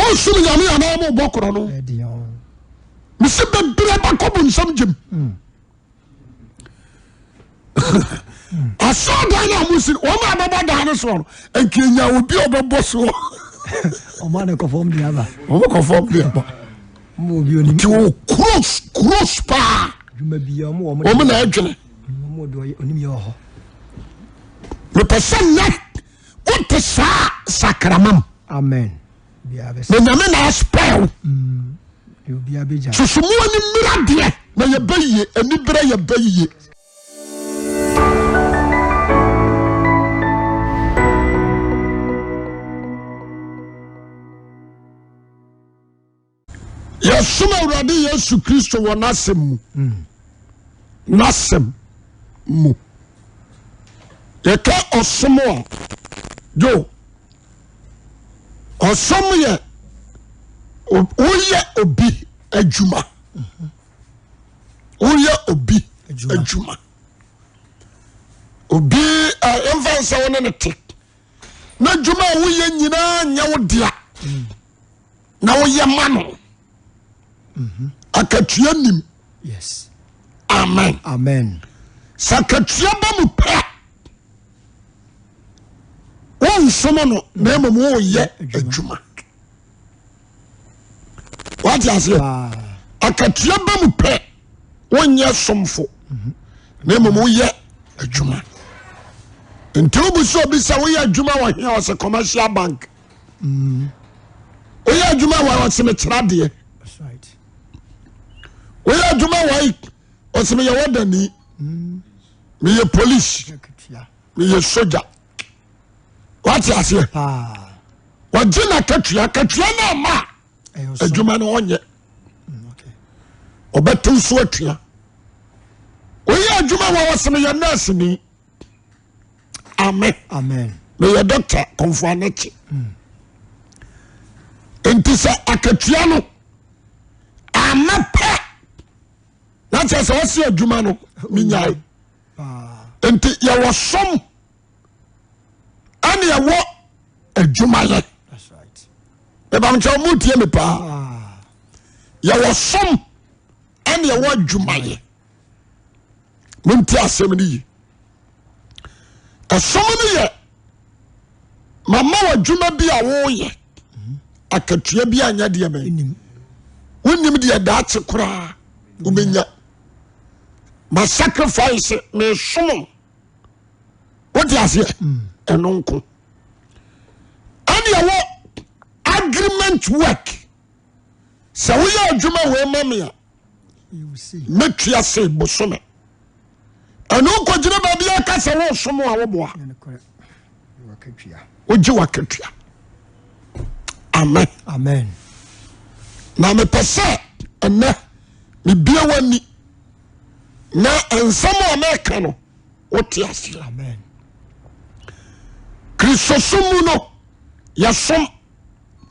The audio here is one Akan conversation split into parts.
Mo som nyame anaa mo bɔ korɔ no. Mesi bebree bɛkɔ bonsam gyem. Asɔɔdan no a mo si wɔn a bɛbɔ dan no soɔ no nka enya obi a ɔbɛbɔ soɔ. Wɔn a na kɔ fam de aba. Wɔn kɔ fam de aba. Nti wɔ kuros kuros paa. Wɔn na ɛdwene. Mepɛ sɛ nnɛ wote saa sakramam. Amen. Na nyame na aspɛw. Susumu ani mmira deɛ na yɛbɛ yie anibere yɛbɛ yie. Yɛsom Awurade Yesu Kristo wɔ n'asɛm mu. N'asɛm mu. Yɛka ɔsom a, yo, ɔsom yɛ woyɛ obi adwuma. Woyɛ obi adwuma. Obi ɛmfa nsɛ wo ne ne te. N'adwuma a woyɛ nyinaa nyɛ wo dea. Na woyɛ ma no mhm. Akatua nim. Yes. Amen. Amen. Sɛ akatua ba mu pɛ, wonsom no na mmom woyɛ adwuma. Wate aseɛ? Akatua ba mu pɛ, wonyɛ somfo na mmom woyɛ adwuma. Nti wobu sɛ obi sɛ woyɛ adwuma wɔ hea, ɔsɛ commercial bank. Woyɛ adwuma wɔ ɔsɛ mekyerɛ adeɛ. Woyɛ adwuma wɔ ɔsɛ meyɛ wɔdani, meyɛ police, meyɛ soja. Wate aseɛ? Wɔgye na katua katua no ama adwuma no ɔnyɛ, ɔbɛtew so atua. Woyɛ adwuma wɔ ɔsɛ meyɛ nurse ni. Amen. Amen. Meyɛ dɔkta kɔnfo anakye. Nti sɛ akatua no ama pɛ na kyerɛ sɛ ɔsi adwuma no menyae. Nti yɛwɔ som ɛne ɛwɔ adwumayɛ. Mebamkyɛ ɔmo tie me paa. Yɛwɔ som ɛne ɛwɔ adwumayɛ. Monti asɛm no yi. Ɛsom no yɛ mama w'adwuma bi a woyɛ akatua bi anyɛ deɛ bɛn wonim deɛ daakye koraa wobɛnya. Ma sacrifice mesom wote aseɛ ɛno nko ɛne ɛwɔ agreement work. Sɛ woyɛ adwuma wei ma me a mɛtua se bosome. Ɛno nkɔgyina baabi aka sɛ wosom a woboa wogye wakatua. Amen. Amen. Na mepɛ sɛ ɛnɛ mebie w'ani na nsɛm a mɛka no wote aseɛ. Amen. Kristosom mu no yɛsom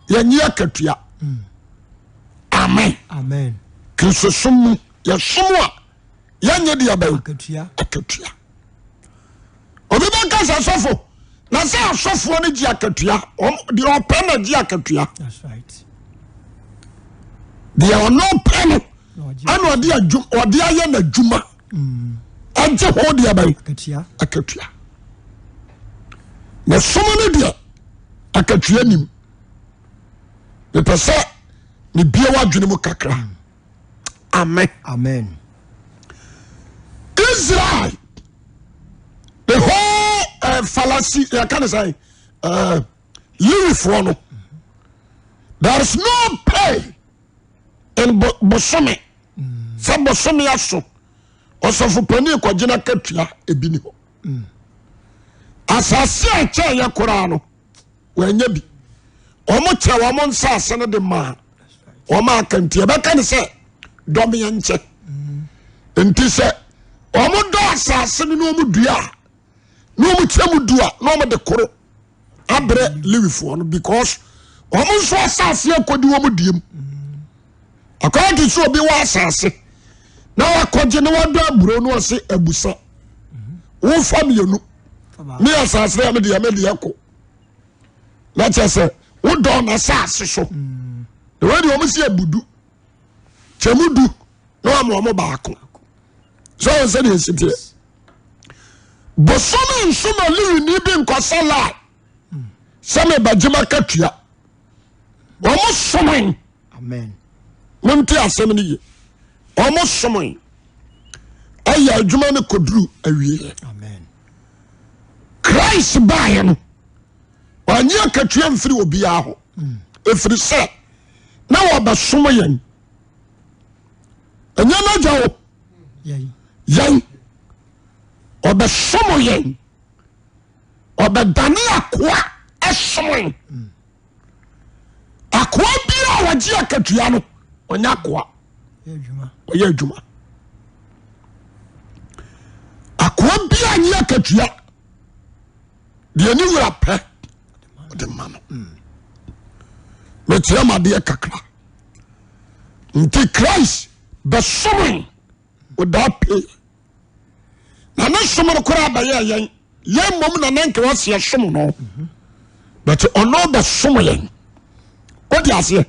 yɛnye akatua. Amen. Amen. Kristosom mu yɛsom a yɛnyɛ deɛ bɛn akatua. Akatua. Obi bɛka sɛ asɔfo na sɛ asɔfoɔ no gye akatua, deɛ ɔpɛ na gye akatua. That's right. Deɛ ɔno pɛ no ɛna ɔde adwuma ɔde ayɛ n'adwuma ɛgye ho deɛ bɛn akatua. Akatua. Na som no deɛ akatua nim. Mepɛ sɛ mebie w'adwene mu kakra. Amen. Amen. Israel the whole fallacy yɛka ne sɛ Lewifoɔ no there is no pay in bosome sɛ bosome aso ɔsɔfo panin kɔgyina katua ebi ni hɔ. Asase a ɛkyɛn yɛ koraa no wɔanya bi. Wɔn kyɛ wɔn nsaase no de maa wɔn aka nti ɛbɛka ne sɛ dɔm yɛn nkyɛ. Nti sɛ wɔn dɔ asase no na wɔn dua a na wɔn kyɛ mu du a na wɔn de koro abrɛ Lewifoɔ no because wɔn nso asase akɔdi wɔn die mu. Akɔyɛ te sɛ obi wɔ asase na wakɔgye na wadɔ aburo no ɔse abusa wofa mmienu ne asase a medeɛ medeɛ ko na kyerɛ sɛ wodɔ n'asase so. Na wei deɛ wɔn si abudu kyɛmu du na wɔn ama wɔn baako. Sɛ wɔn sɛ deɛ esi teɛ. Bosome nso ma Lewini bi nkɔsa line sɛ mebɛgye m'akatua. Wɔn somen. Amen. Monte asɛm no ye. Wɔn somen ɛyɛ adwuma no kɔduru awieɛ. Amen. Christ baeɛ no wanye akatua mfiri obiara hɔ ɛfiri sɛ na wɔbɛsom yɛn ɛnyɛ n'agya o yɛn ɔbɛsom yɛn ɔbɛdane akoa ɛsom yɛn akoa biara a wɔgye akatua no ɔnyɛ akoa ɔyɛ adwuma akoa biara nye akatua deɛ ne wura pɛ ɔde ma no mekyerɛ ma adeɛ kakra nti Christ bɛsome without pay na ne som no koraa bɛyɛ yɛn yɛn mmom na nanka wɔsi ɛsom no but ɔno bɛsom yɛn o di aseɛ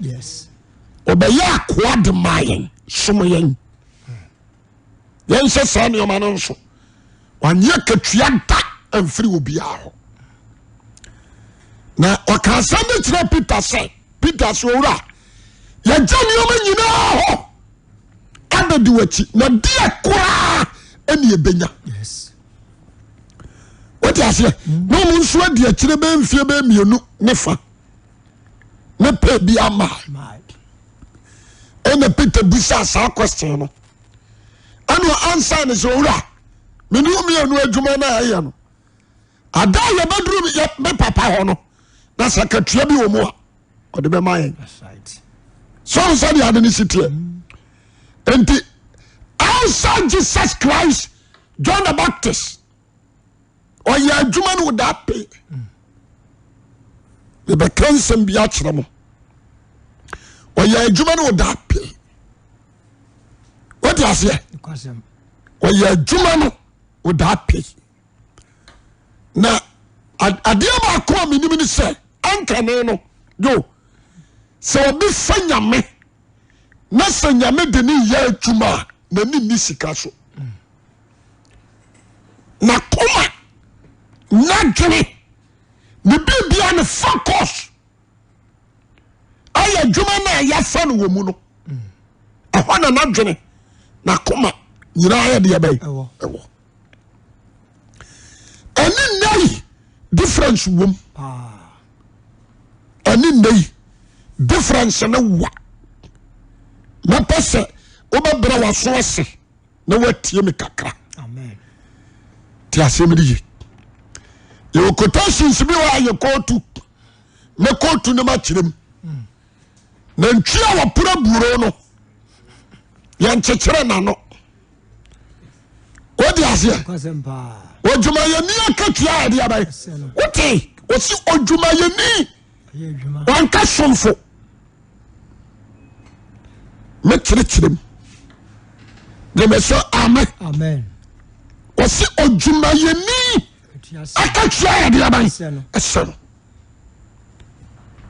ɔbɛyɛ akoa de maa yɛn som yɛn yɛnhyɛ saa nneɛma no nso wanyɛ katua da amfiri obiara hɔ na ɔka asɛm bi kyerɛ Peter sɛ Peter sɛ owura yɛgya nneɛma nyinaa hɔ abɛdi w'akyi na deɛ koraa ɛne ɛbɛnya wote aseɛ na ɔmo nso adi akyire bɛyɛ mfie bɛyɛ mmienu ne fa ne pɛ bi ama ɛna Peter bisa saa question no ɛna ansa ne sɛ owura mene wo mmienu adwuma no a ɛyɛ no ada a yɛbɛduru me papa hɔ no na sɛ katua bi wɔ mu a ɔde bɛma yɛn sɛ ɔn sɛ deɛ ade no si teɛ nti outside Jesus Christ John the Baptist ɔyɛ adwuma no without pay mebɛka nsɛm bi akyerɛ mo ɔyɛ adwuma no without pay wote aseɛ ɔyɛ adwuma no without pay na adeɛ baako a menim ne sɛ ankane no yo sɛ obi fa nyame na sɛ nyame de ne yɛ adwuma a n'ani nni sika so na koma n'adwene ne biribia ne focus ayɛ adwuma no a yɛafa no wɔ mu no ɛhɔ na n'adwene n'akoma nyinaa yɛ deɛ bɛyɛ ɛwɔ ɛne nnɛ yi difference wom ɛne nnɛ yi difference ne wa mɛpɛ sɛ wobɛbrɛ w'aso ase na woatie me kakra te asɛm no ye yɛwɔ quotations bi wɔ a yɛ kootu ne kootu no ma kyerɛ mu nantwi a wɔpora buro no yɛnkyekyere n'ano wode aseɛ odwumayɛni akatua a ɛde abae wote ɔsi odwumayɛni wanka somfo mekyerɛkyerɛ mu gyeme sɛ amen ɔsi odwumayɛni akatua a ɛde abae ɛsɛ no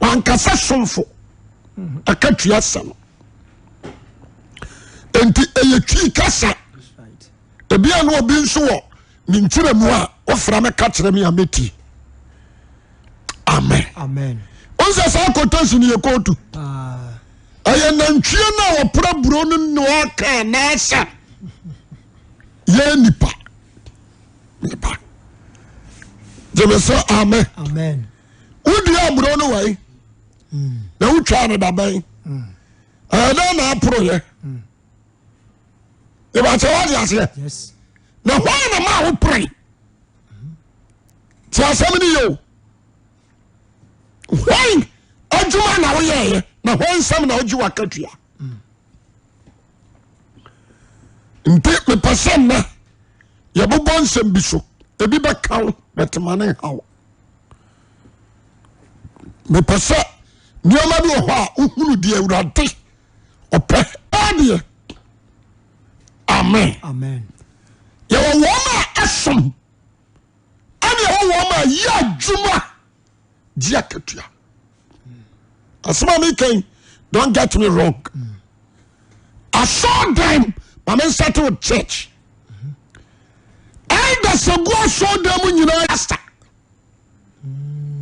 wankasa somfo akatua sɛ no nti ɛyɛ twi kasa ebia na obi nso wɔ ne nkyerɛmu a wofra me ka kyerɛ me a mɛtie amen wọn sɛ saa quotation yɛ kootu ɛyɛ nantwie no a wɔpra buro no na ɔka anaasɛ yɛ nipa nipa gyeme sɛ amen wodua aburo no wai na wotwaa no dabɛn ɛyɛ dɛn na aporoyɛ ìbàkyɛ wọ́n di aseɛ na hwan na maa wo pere tí asɛm ni yɛ o hwan adwuma na woyɛɛyɛ na hwan nsɛm na wogye wakatua nti mepɛ sɛ nnɛ yɛbobɔ nsɛm bi so ebi bɛka wo bɛtema ne nha wo mepɛ sɛ nneɛma bi wɔ hɔ a wohunu deɛ awurade ɔpɛ adeɛ amen amen yɛwɔ wɔn a ɛsom ɛne ɛwɔ wɔn a yɛ adwuma gye akatua asɛm a meka yi Don't get me wrong. Asɔɔdan ma me nsɛte with church. Elders egu asɔɔdan mu nyinaa pastor.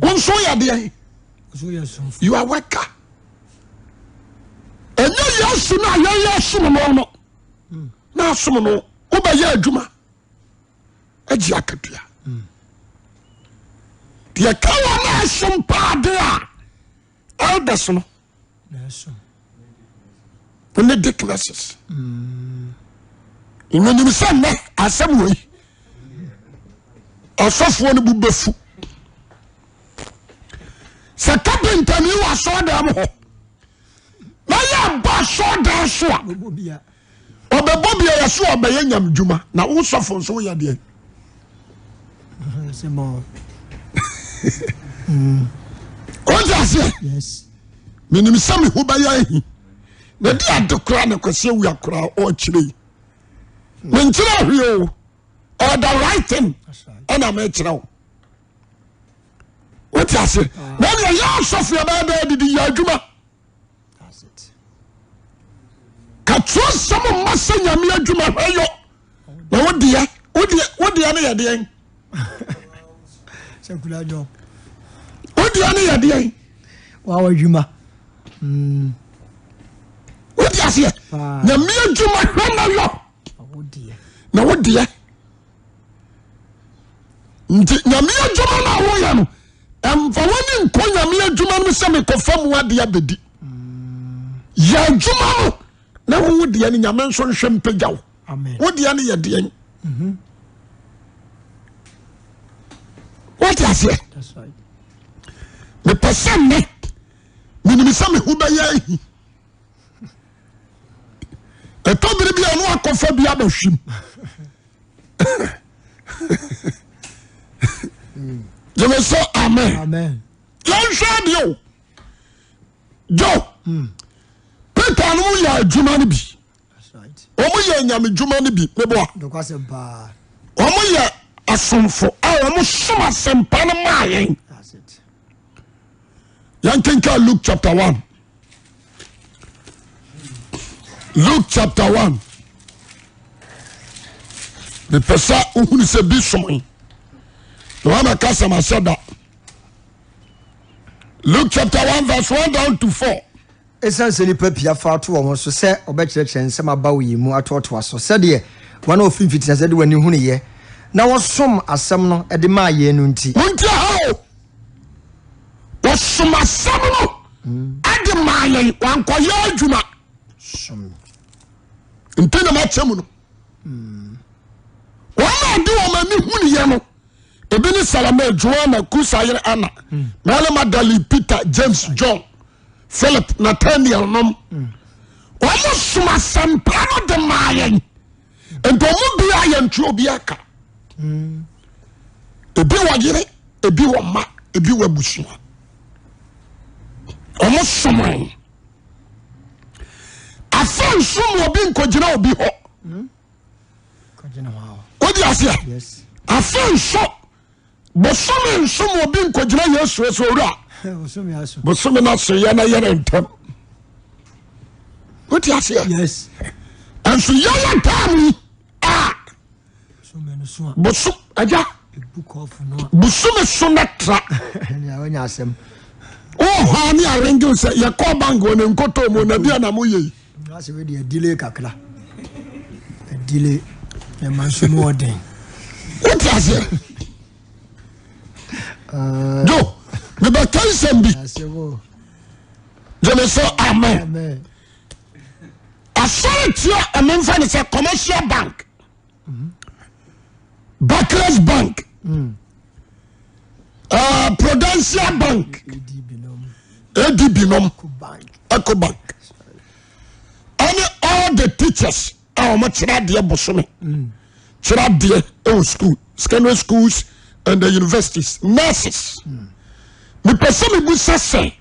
Wo nso yɛ deɛ. You are worker. Ɛnyɛ Yesu no a yɛyɛ asom no no. Na asom no wobɛyɛ adwuma agye akatua. Deɛ ka wɔn a ɛsom paa de a elders no ne deaconesses menim sɛ nnɛ asɛm wei ɔsɔfoɔ no bu bɛfu sɛ kapentani wɔ asɔɔdan hɔ na yɛ ba asɔɔdan so a Ɔbɛbɔ bia yɛ so ɔbɛyɛ nyam dwuma na wo sɔfo nso woyɛ deɛ. Wọ́n aseɛ. Menim sɛ me ho bɛyɛ ahi. Na di ade koraa na kwasi awia koraa ɔkyerɛ yi. Menkyerɛ hwee o. Ɛyɛ the right thing ɛna mekyerɛ wo. Wote aseɛ. Na ɛdeɛ yɛ asɔfo yɛ bɛyɛ dɛ didi yɛ adwuma. Ka twerɛsɛm mma sɛ nyame adwuma hwɛ yɔ na wodeɛ wodeɛ wodeɛ no yɛ deɛn wodeɛ no yɛ deɛn wawa adwuma wode aseɛ nyame adwuma hwɛ na yɔ na wodeɛ nti nyame adwuma no a woyɛ no ɛmfa w'ani nkɔ nyame adwuma no sɛ mekɔfa mu adeɛ abɛdi yɛ adwuma no na wowo deɛ no nyame nso nhwɛ mpagya wo wo deɛ no yɛ deɛn mhm. wote aseɛ mepɛ sɛ nnɛ menim sɛ me ho bɛyɛ ahi ɛtɔ bere bi a ɔno akɔfa bi abɛhwim gyeme sɛ amen yɛnhwɛ adeɛ o jo hmm. Peter no yɛ adwuma no bi wɔn yɛ nyame dwuma no bi meboa wɔn yɛ asomfo a wɔn som asɛmpa no maa yɛn yɛnkenka Luke chapter 1 Luke chapter 1 mepɛ sɛ wohunu sɛ bi som na wamɛka sɛm ahyɛ da Luke chapter 1 verse 1 down to 4 Esiane sɛ nnipa pii afa ato wɔn ho so sɛ wɔbɛkyerɛkyerɛ nsɛm a aba wɔ yɛn mu atoatoa so sɛdeɛ wɔn a wɔfiri mfitiaseɛ de wɔn ani hunuiɛ na wɔsom asɛm no de maa yɛn no nti. Montie ha o! Wɔsom asɛm no de maa yɛn, wankɔyɛ adwuma. Som. Nti na makyɛ mu no. Wɔn a wɔde wɔn ani hunuiɛ no, ebi ne Salome, Joanna, Kusa yere Anna, Mary Magdalene, Peter, James, John. Philip Nathaniel nom wɔn som asɛmpa no de maa yɛn nti wɔn bia yɛn ntua obi aka ebi wɔ yere ebi wɔ mma ebi wɔ abusua wɔn som yɛn afa nso mu obi nkɔgyina obi hɔ wodi aseɛ afa nso. Bosome nso ma obi nkɔgyina Yesu sɛ owura bosome no aso yɛ na yɛ no ntɛm wote aseɛ ɛnso yɛyɛ tam yi a bosom agya bosome so na tra wohɔ ne arrange sɛ yɛkɔ bank wɔ ne nkɔtɔ mu na bia na moyɛ yi Ase wei deɛ delay kakra. Delay. Ɛma nso mu ɔden. Wote aseɛ? Jo, mebɛka nsɛm bi. Gyeme sɛ amen. Asɔre tia ɛmemfa ne sɛ commercial bank. Barclays Bank, mm. Prudential Bank, ADB nom, Ecobank, ɛne all the teachers a wɔn kyerɛ adeɛ bosome, mm. kyerɛ adeɛ ɛwɔ school, secondary schools and the universities, nurses. Mepɛ sɛ mebusa sɛ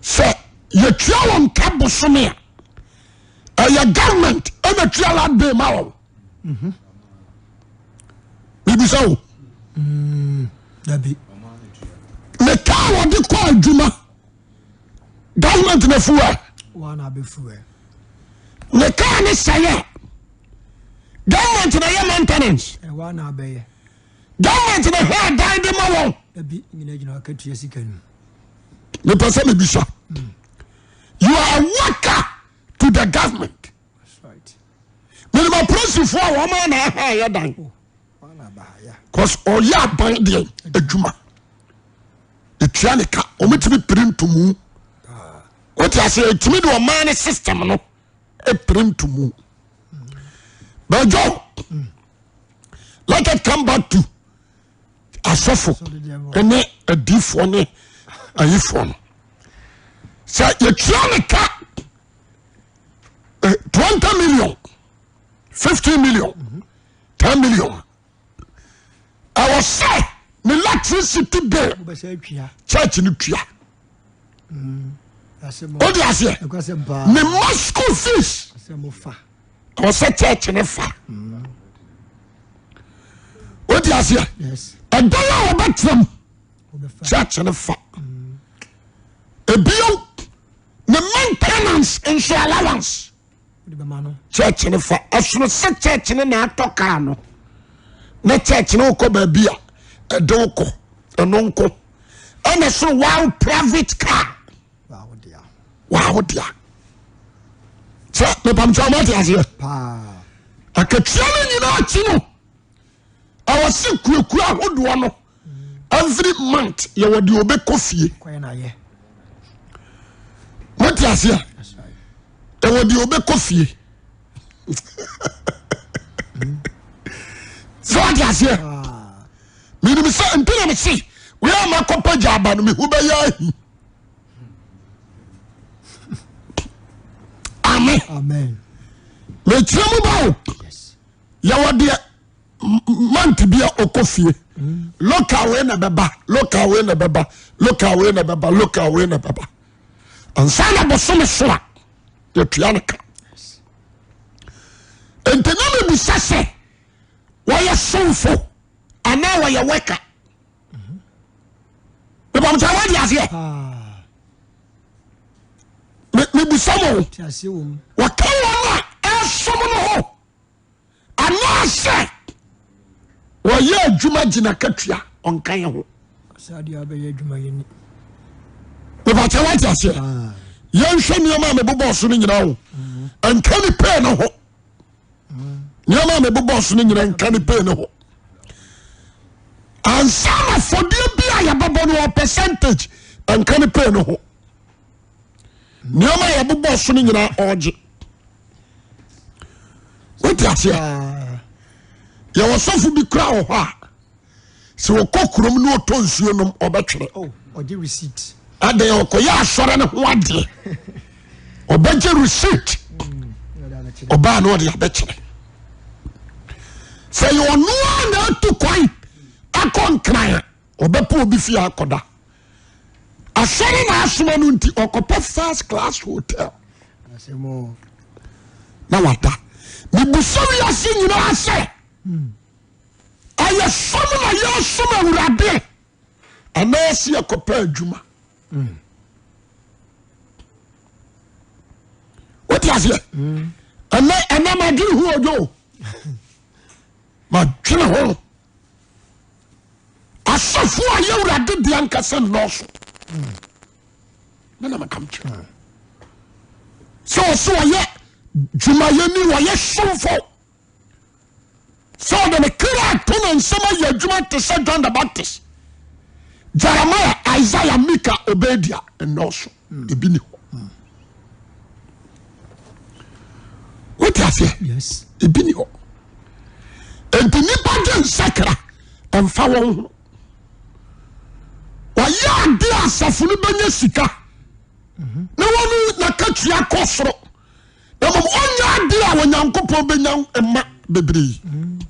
sɛ yɛtua wɔn ka bosome a ɛyɛ government ɛna tua land bill ma wɔn mhm. bibisa o mm, ne kaa wɔde kɔ adwuma. Government na fuel. Ne kaa ne sɛe a government na yɛ maintenance. Government na hwɛ adan de ma wɔn. Mepɛ sɛ mebisa. You are a worker to the government. Menim apolisifoɔ a wɔn a na aha yɛ dan. Oh. Cause ɔyɛ aban deɛ adwuma. Etua ne ka. Wɔn tumi piri ntomu. Wote ase etumi de ɔman ne system no epiri ntomu. Bɛjɔ. Let it come back to asɔfo ne adiifoɔ ne ayifoɔ no. Sɛ yɛtua ne ka 20 million, 15 million. Mm -hmm. 10 million ɛwɔ sɛ ne electricity bill church no tua o de aseɛ ne ma school fees ɛwɔ sɛ church no fa o de aseɛ ɛdan a wɔbɛtena mu church no fa ebio ne maintenance nso allowance. Church no fa ɛsono sɛ church no na atɔ kaa no na church no kɔ baabi a ɛde wokɔ ɛno nko ɛna sono wow private car wow dea sɛ mepamkyɛ ɔmo ate aseɛ akatua no nyinaa akyi no ɛwɔ sɛ kuakua ahodoɔ no every month yɛwɔ deɛ ɔbɛkɔ fie mote aseɛ ɛwɔ deɛ ɔbɛkɔ fie sɛ wate aseɛ menim sɛ nti na mese wei a makɔpɛ gya aba no meho bɛyɛ ahi amen mekyerɛ mu ba o yɛwɔ deɛ month bi a ɔkɔ fie local wei na ɛbɛba local wei na ɛbɛba local wei na ɛbɛba local wei na ɛbɛba ansa na bosome so a yɛtua no ka nti na mebisa sɛ wɔyɛ somfo anaa wɔyɛ wɛka mebamkyɛ wode aseɛ mebisa mo wɔka wɔn a ɛsom no ho anaasɛ wɔyɛ adwuma gyina katua ɔnka yɛ ho mebakyɛ woate aseɛ ah. yɛnhwɛ nneɛma a mebobɔɔ so no nyinaa o mm. nka ne pee no ho mm. nneɛma a mebobɔɔ so no nyinaa nka ne pee no ho ansa na fɔdeɛ bi a yɛbɛbɔ no wɔ percentage nka ne pee no ho nneɛma a yɛbobɔ so no nyinaa ɔregye wote aseɛ yɛwɔ sɔfo bi kura wɔ hɔ a sɛ ɔkɔ kurom ne ɔtɔ nsuo nom ɔbɛtwerɛ oh, adɛn ɔkɔyɛ asɔre no ho adeɛ ɔbɛgye receipt mm, ɔbaa na ɔde abɛkyerɛ sɛ yɛ ɔno a na atu kwan akɔ nkran a ɔbɛpɛ obi fie akɔda asɔre na asoma no nti ɔkɔpɛ first class hotel na wada mebusa wiase nyinaa sɛ ɛyɛ som na yɛsom awurade anaasɛ yɛkɔpɛ adwuma wote aseɛ ɛnɛ ɛnɛ madwene ho odwo madwene ho Asɔfo a yɛ Awurade deɛ ankasa nnɔɔso. Me na meka kyerɛ. Sɛ ɔsɛ ɔyɛ dwumayɛni, ɔyɛ somfo. Sɛ ɔde ne kra ato ne nsam ayɛ adwuma te sɛ John the Baptist, Jeremiah, Isaiah, Mika, Obadia nnɔɔso. Ebi ni hɔ. Wote aseɛ? Ebi ni hɔ. Nti nipa gye nsakra ɛnfa wɔn ho. Wɔyɛ ade a asafo no bɛnya sika mhm. na wɔn n'akatua kɔ soro. Na mmom ɔnyɛ ade a Onyankopɔn bɛnya mma bebree. Mhm.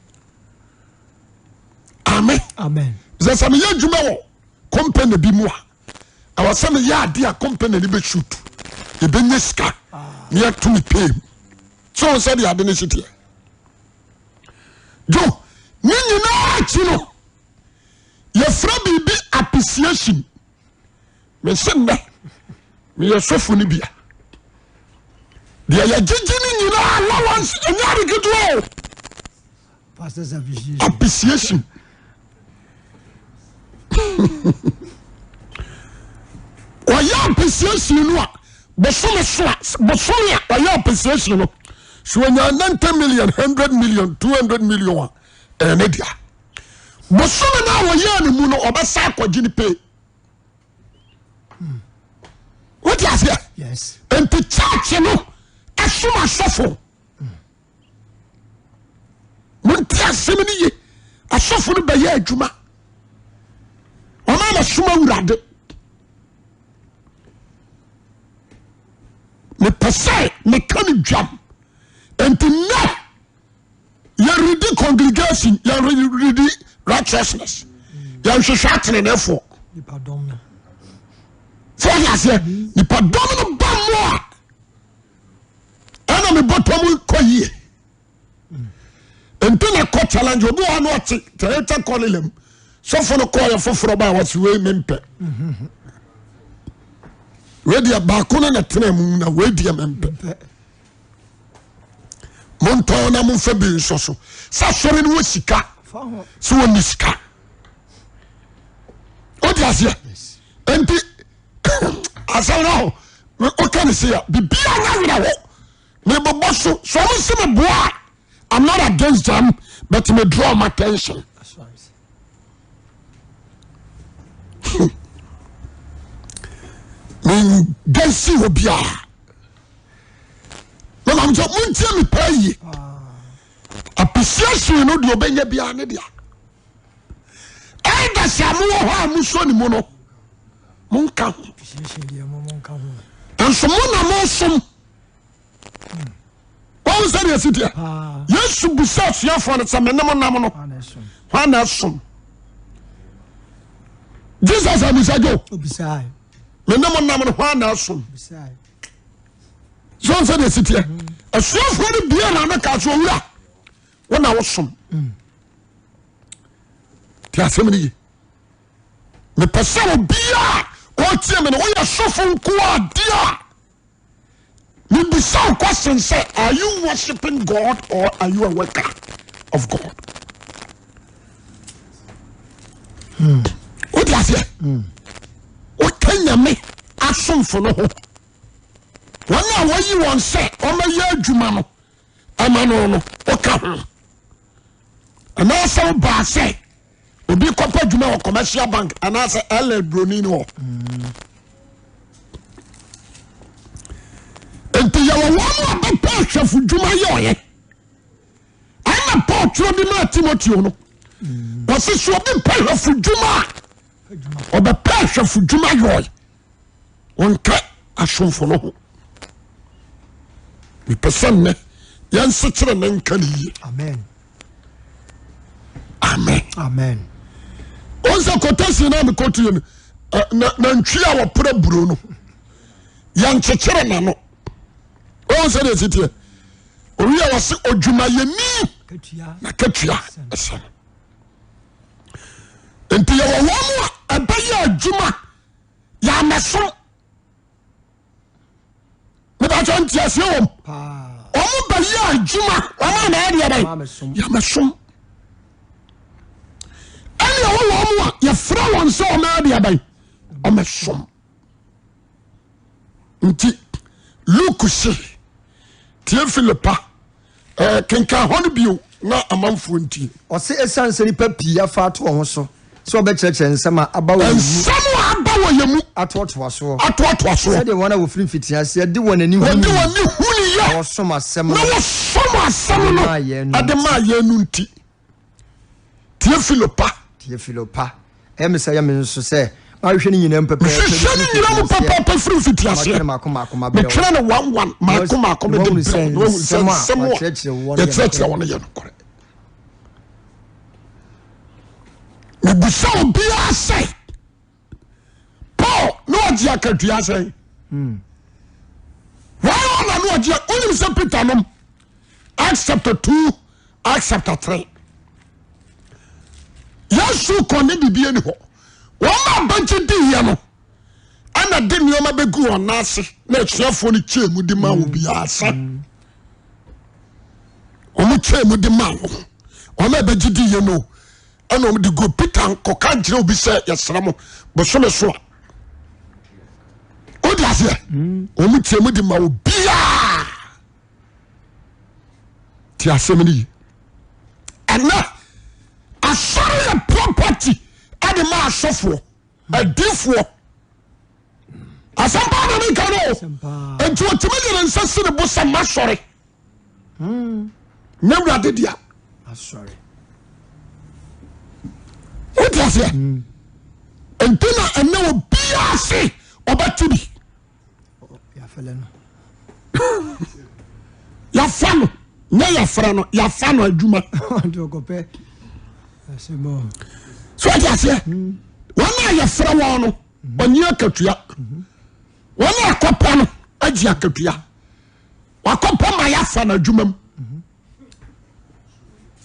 Amen. Sɛ sɛ meyɛ adwuma wɔ company bi mu a ɛwɔ sɛ meyɛ adeɛ a company no bɛ shoot yɛbɛnya sika na yɛto me pay mu so wɔn sɛ deɛ ade no si teɛ jo ne nyinaa akyi no yɛfrɛ biribi appreciation mese nnɛ. Meyɛ sɔfo no bia. Deɛ yɛgyegye no nyinaa allowance ɛnyɛ ade ketewa o. Pastors appreciation. Appreciation. Ɔyɛ appreciation no a bosome so a bosome a ɔyɛ appreciation no so ɔnya 90 million 100 million 200 million a ɛyɛ ne dea. Bosome no a ɔyɛ ne mu no ɔbɛsa akɔgye ne pay. Wote aseɛ? Yes. Nti church no ɛsom asɔfo. Monte asɛm no ye. Asɔfo no bɛyɛ adwuma. Wɔn a wɔsom awurade. Mepɛ sɛ meka no dwam. Nti nnɛ yɛredi congregation, yɛredi righteousness, yɛnhwehwɛ atenenefoɔ. Sɛ wɔde aseɛ, nipadɔm no ba mu a ɛna me bɔtɔ mu kɔ yie nti na kɔ challenge obi wɔ hɔ na ɔte tɛyɛtɛ kɔ ne lɛm sɔfo no kɔɔ yɛ foforɔ ba a wɔsi wei me mpɛ wei deɛ baako no na tena mu na wei deɛ me mpɛ montɔn na momfa bi nsɔ so sɛ asɔre no wɔ sika sɛ wɔnni sika wode aseɛ nti asɛm no ho woka ne se a bibia nya werɛ ho mebobɔ so so ɔmo se meboa a I'm not against them but me draw my attention mengasi hɔ biara mema sɛ montie me paa yie appreciation no deɛ ɔbɛnya biara ne dea Elders a mowɔ hɔ a mosɔ ne mu no monka ho nso mo na mosom wɔn sɛ deɛ si teɛ Yesu busa asuafoɔ no sɛ mene mo nam no hwan na ɛsom Jesus abusa dwo mene mo nam no hwan na ɛsom so sɛ deɛ si teɛ asuafoɔ no bie na no ka so owura wo na wosom te asɛm no ye mepɛ sɛ obiaa ɔtie me no woyɛ sɔfo nko adeɛ a mebisa wo question sɛ are you worshiping God or are you a worker of God hmm. wote aseɛ hmm. woka nyame asomfo no ho wɔn a wɔyi wɔn sɛ wɔmɛyɛ adwuma no ama no no woka ho anaasɛ wobaa sɛ obi kɔpɛ adwuma wɔ commercial bank anaasɛ ɛlɛ broni no hɔ nti yɛwɔ wɔn a bɛpɛ ahwɛfo dwuma yɛ ɔyɛ ɛna Paul twerɛ de maa Timoteo no wɔsi so obi pɛ ahwɛfo dwuma a ɔbɛpɛ ahwɛfo dwuma yɛ ɔyɛ wɔnka asomfo no ho mepɛ sɛ nnɛ yɛnsekyerɛ ne nka ne yie amen amen amen wɔn sɛ kɔtɛsi na mekɔtuo no nantwi a wɔpra buro no yɛnkyekyere n'ano wɔn sɛ deɛ ɛsiteɛ owi a wɔse odwumayɛni na katua ɛsɛ no nti yɛwɔ wɔn a ɛbɛyɛ adwuma yɛamɛsom mebakyɛ nteaseɛ wɔm ɔmo bɛyɛ adwuma ɔmo ama ɛdeɛ bɛn yɛamɛsom ɛne ɛwɔ wɔn mu a yɛfrɛ wɔn sɛ ɔmo ɛdeɛ bɛn ɔmɛsom nti Luke se tie Filipa Eh, kenkan hɔ no bio na amanfoɔ ntie. Ɔse esiane sɛ nnipa pii afa ato wɔn ho so sɛ wɔbɛkyerɛkyerɛ nsɛm a aba wɔ yɛn mu. Nsɛm a aba wɔ yɛn mu. Atoatoa soɔ. Atoatoa soɔ. Sɛdeɛ wɔn a wɔfiri mfitiaseɛ de wɔn ani Wɔde wɔn ani hunuiɛ. Na wɔsom asɛm no. Na wɔsom asɛm no. De maa yɛn no nti. Teofilo pa. Teofilo pa. Ɛyɛ me sɛ ɛyɛ me nso sɛ mahwehwɛ ne nyinaa mu pɛpɛɛpɛ. Mehwehwɛ ne nyinaa mu pɛpɛɛpɛ firi mfitiaseɛ. Matwerɛ no mako mako ma brɛ wo. Metwerɛ no one one mako mako mede brɛ wo. Na wahunu sɛ nsɛm a yɛkyerɛkyerɛ wo no yɛ nokorɛ. Mebisa obiara sɛ Paul na ɔgye akatua sɛn? Hmm. Wɔn na na ɔgye wonim sɛ Peter nom Acts chapter 2 Acts chapter 3 Yesu kɔ ne biribi ani hɔ wɔn a bɛgye diiɛ no ɛna Ɛna de nneɛma bɛgu wɔn nan ase na asuafoɔ no kyɛɛ mu de ma obiara sɛ wɔn kyɛɛ mu de ma wɔn wɔn a ɛbɛgye di yɛ no ɛna wɔn de gu Peter nkɔka nkyerɛ obi sɛ yɛsrɛ mo bosome so a wode aseɛ wɔn kyɛɛ mu de ma obiara ti asɛm no yi ɛnɛ asɔre yɛ property ɛde ma asɔfoɔ adiifoɔ asɛm paa na meka no o nti ɔtumi de ne nsa si ne bo sɛ masɔre nyɛ wurade dea wote aseɛ nti na ɛnɛ obiaa se ɔbɛte bi yɛafa no nyɛ yɛfrɛ no yɛafa no adwuma so ɔte aseɛ hmm. wɔn a yɛfrɛ wɔn no hmm. ɔnye akatua hmm. wɔn a akɔpɛ no agye akatua wakɔpɛ ma yɛafa no adwuma mu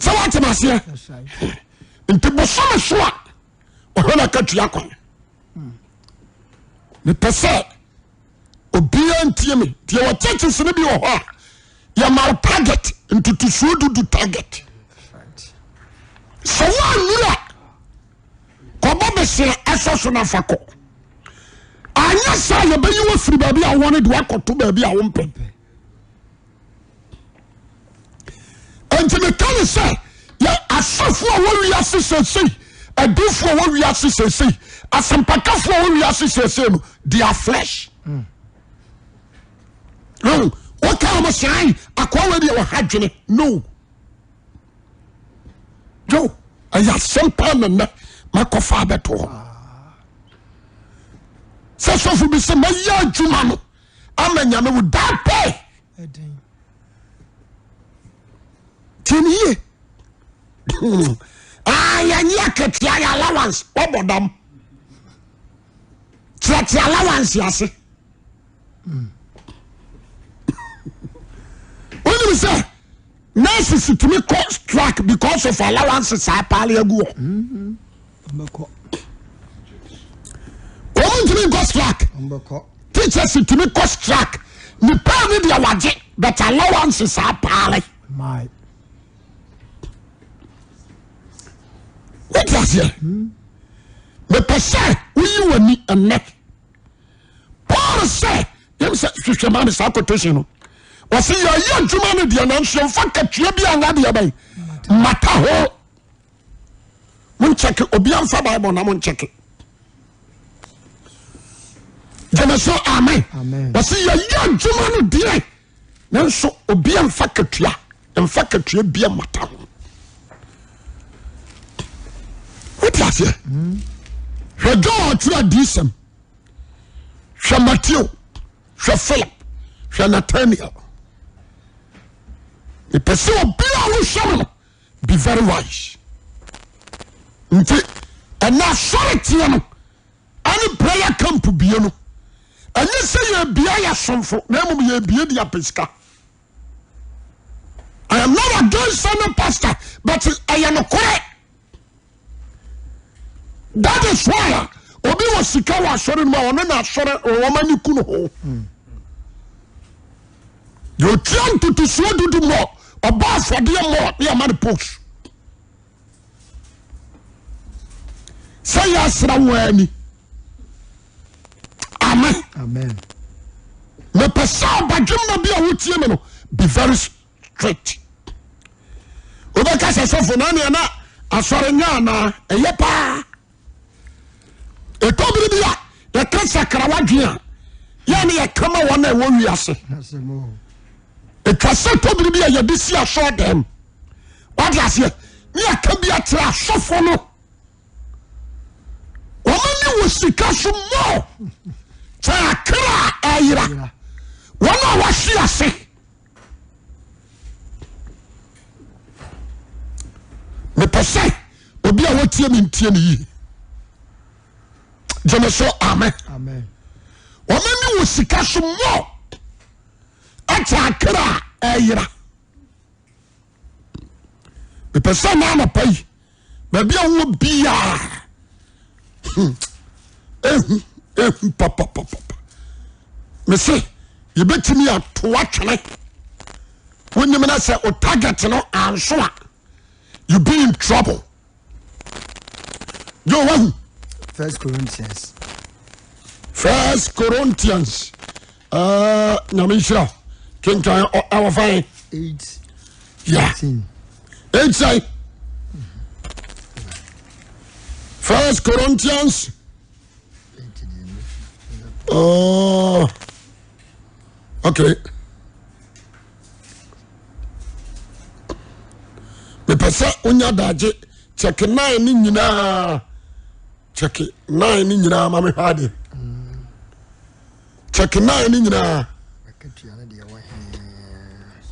sɛ woatem aseɛ nti bosome so a ɔhwɛ no akatua kwan mepɛ sɛ obiara ntie me deɛ wɔ churches no bi wɔ hɔ a yɛma wo target ntotosuo dudu target sɛ woannuru a kɔbɔ besea ɛsɔ so no afa kɔ anyɛ saa yɛbɛyi wo afiri baabi a wowɔ no de woakɔto baabi a wompɛ nti meka ne sɛ yɛ asɔfo a wɔ wiase seesei adifo a wɔ wiase seesei asɛmpakafo a wɔ wiase seesei no they are flesh mm. woka wɔn sɛn akoa wɔ deɛ wɔha dwene no yo ɛyɛ asɛm paa nana makɔfa abɛto hɔ sɛ sɔfo bi sɛ mayɛ adwuma no ama nyame wo daa pay tiɛ yie ah, yɛnyɛ akatua yɛ allowance wɔbɔ dam kyerɛkyerɛ allowance ase wonim sɛ nurses tumi kɔ strike because of allowance saa paale agu hɔ wɔn ntumi nkɔ strike teachers tumi kɔ strike nipa ne deɛ wagye but allowance saa paale wote aseɛ mepɛ sɛ woyi w'ani ɛnɛ Paul sɛ yɛm sɛ hwehwɛ maa me saa quotation no wɔsi yɛyɛ adwuma no deɛ nanso yɛmfa katua bi anya deɛ bɛn mata ho monkyɛke obi amfa bible na monkyɛke gyeme so amen wɔsi yɛyɛ adwuma no deɛ nanso obi amfa katua mfa katua bi mata ho wote aseɛ hwɛ John ɔtwerɛ adiyisɛm hwɛ Matthew hwɛ Philip hwɛ Nathaniel mepɛ sɛ obi a wohwɛ me no be very wise nti ɛna asɔre teɛ no ɛne prayer camp bie no ɛnyɛ sɛ yɛbia yɛ asomfo na mmom yɛbie de apɛ sika I am not against any pastor but ɛyɛ nokorɛ that is why a obi wɔ sika wɔ asɔre no mu a ɔno na asɔre wɔn ani ku no ho deɛ otua ntotosoɔ dudu mɔ ɔbɔ afɔdeɛ mɔ ne ama no post sɛ yɛ asra wɔn ani amen mepɛ sɛ ɔbadwemma bi a wotie me no be very strict wobɛka sɛ sɔfo na neɛ na asɔre nyɛ anaa ɛyɛ paa ɛtɔ bere bi a yɛka sakra wadwen a yɛ ne yɛka ma wɔn a ɛwɔ wiase ɛtwa sɛ tɔ bere bi a yɛde si asɔre dɛm wade aseɛ ne yɛka bi akyerɛ asɔfo no wɔn ani wɔ sika so mɔ sɛ akra a ɛyera wɔn a wɔahwe ase mepɛ sɛ obi a wɔtie me ntie ne yie gyeme so amen wɔn ani wɔ sika so mɔ ɛkyɛ akra a ɛyera mepɛ sɛ na anɔpa yi baabi a wowɔ biaa ehu. Ehu papapapa. Mese yɛbɛtumi ato atwene. Wonim na sɛ o target no anso a you be in trouble. Joe wahu. First Corinthians. First Corinthians. Uh, nyame nhyira kenkan ɛwɔ fan. 8. Yeah. 8 sɛn. First Corinthians. Oh, okay. Mepɛ sɛ wonya daagye kyɛke nine ne nyinaa kyɛke nine ne nyinaa ma mehwɛ adeɛ kyɛke nine ne nyinaa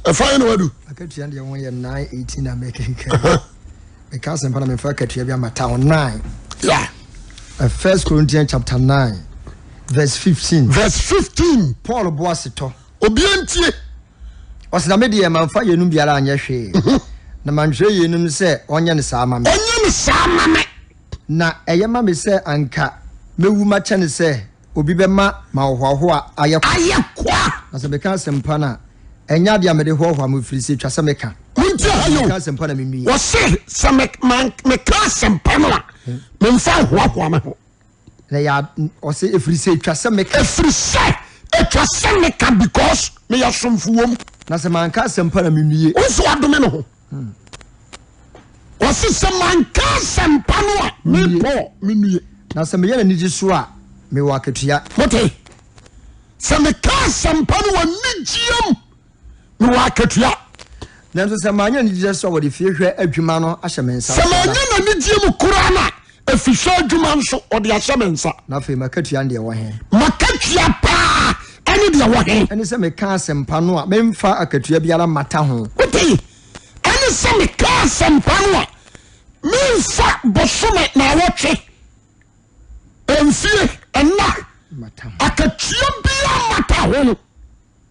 ɛfa yɛ na wadu. Akatua deɛ wɔn yɛ 9:18 na mɛkenkan. Meka asɛmpa na mefa akatua bi amata ho 9. Yeah. Uh, First Corinthians chapter 9 verse 15. Verse 15. Paul bo asetɔ. Obia ntie. Ɔsɛ na me deɛ mamfa yeinom biara anyɛ hwee. Mhm. Na mantwerɛ yeinom sɛ ɔnyɛ ne saa ma me. Ɔnyɛ ne saa ma me. Na ɛyɛ ma me sɛ anka mɛwu makyɛ ne sɛ obi bɛma m'ahohoahoa ayɛ kwa. Ayɛ kwa. Na sɛ meka asɛmpa no a, ɛnyɛ adeɛ a mede hoahoa mo, ɛfiri sɛ ɛtwa sɛ meka. Montie ha yi o. Meka asɛmpa na mennue. Wɔse sɛ me, man, meka asɛmpa no a, memfa nhoahoa me ho. Na yɛ, ɔse ɛfiri sɛ ɛtwa sɛ meka. Ɛfiri sɛ ɛtwa sɛ meka because meyɛ somfo wom. Na sɛ manka asɛmpa na mennue. Wo nso wadome ne ho. Ɔse sɛ manka asɛmpa no a, me Paul, mennue. Na sɛ meyɛ no anigye so a, mewɔ akatua. Mote? Sɛ meka asɛmpa no wɔ anigyeɛ mu, mewɔ akatua. Nanso sɛ manyɛ anigyeɛ so a, wɔde fiehwɛ adwuma no ahyɛ me nsa. Sɛ manyɛ no anigyeɛ mu koraa no a, efihwɛ adwuma nso ɔde ahyɛ me nsa. Na afei m'akatua ne deɛ ɛwɔ he? M'akatua paa ɛne deɛ ɛwɔ he? Ɛne sɛ meka asɛmpa no a memfa akatua biara mmata ho. Wote? Ɛne sɛ meka asɛmpa no a memfa bosome, naawɔtwe, mfie, nna, akatua biara mmata ho.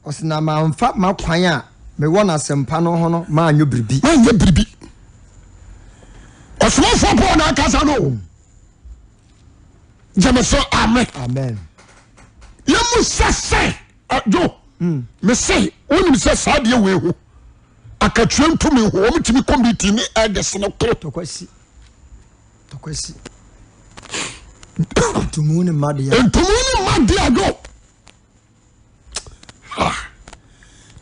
Ɔse, na mamfa m'akwan a mewɔ no asɛmpa no ho no manyɔ biribi. Manyɛ biribi. Ɔsomafoɔ Paul na akasa no o. Gyeme so amen. Amen. Yɛmu sɛ sɛ adwo mese wonim sɛ saa deɛ wei ho akatua ntumi ho wɔn tumi kɔ meeting ne elders no ko. Tɔkwasi. Tɔkwasi. Ntumu ne mma deɛ. Ntumu ne mma deɛ adwo.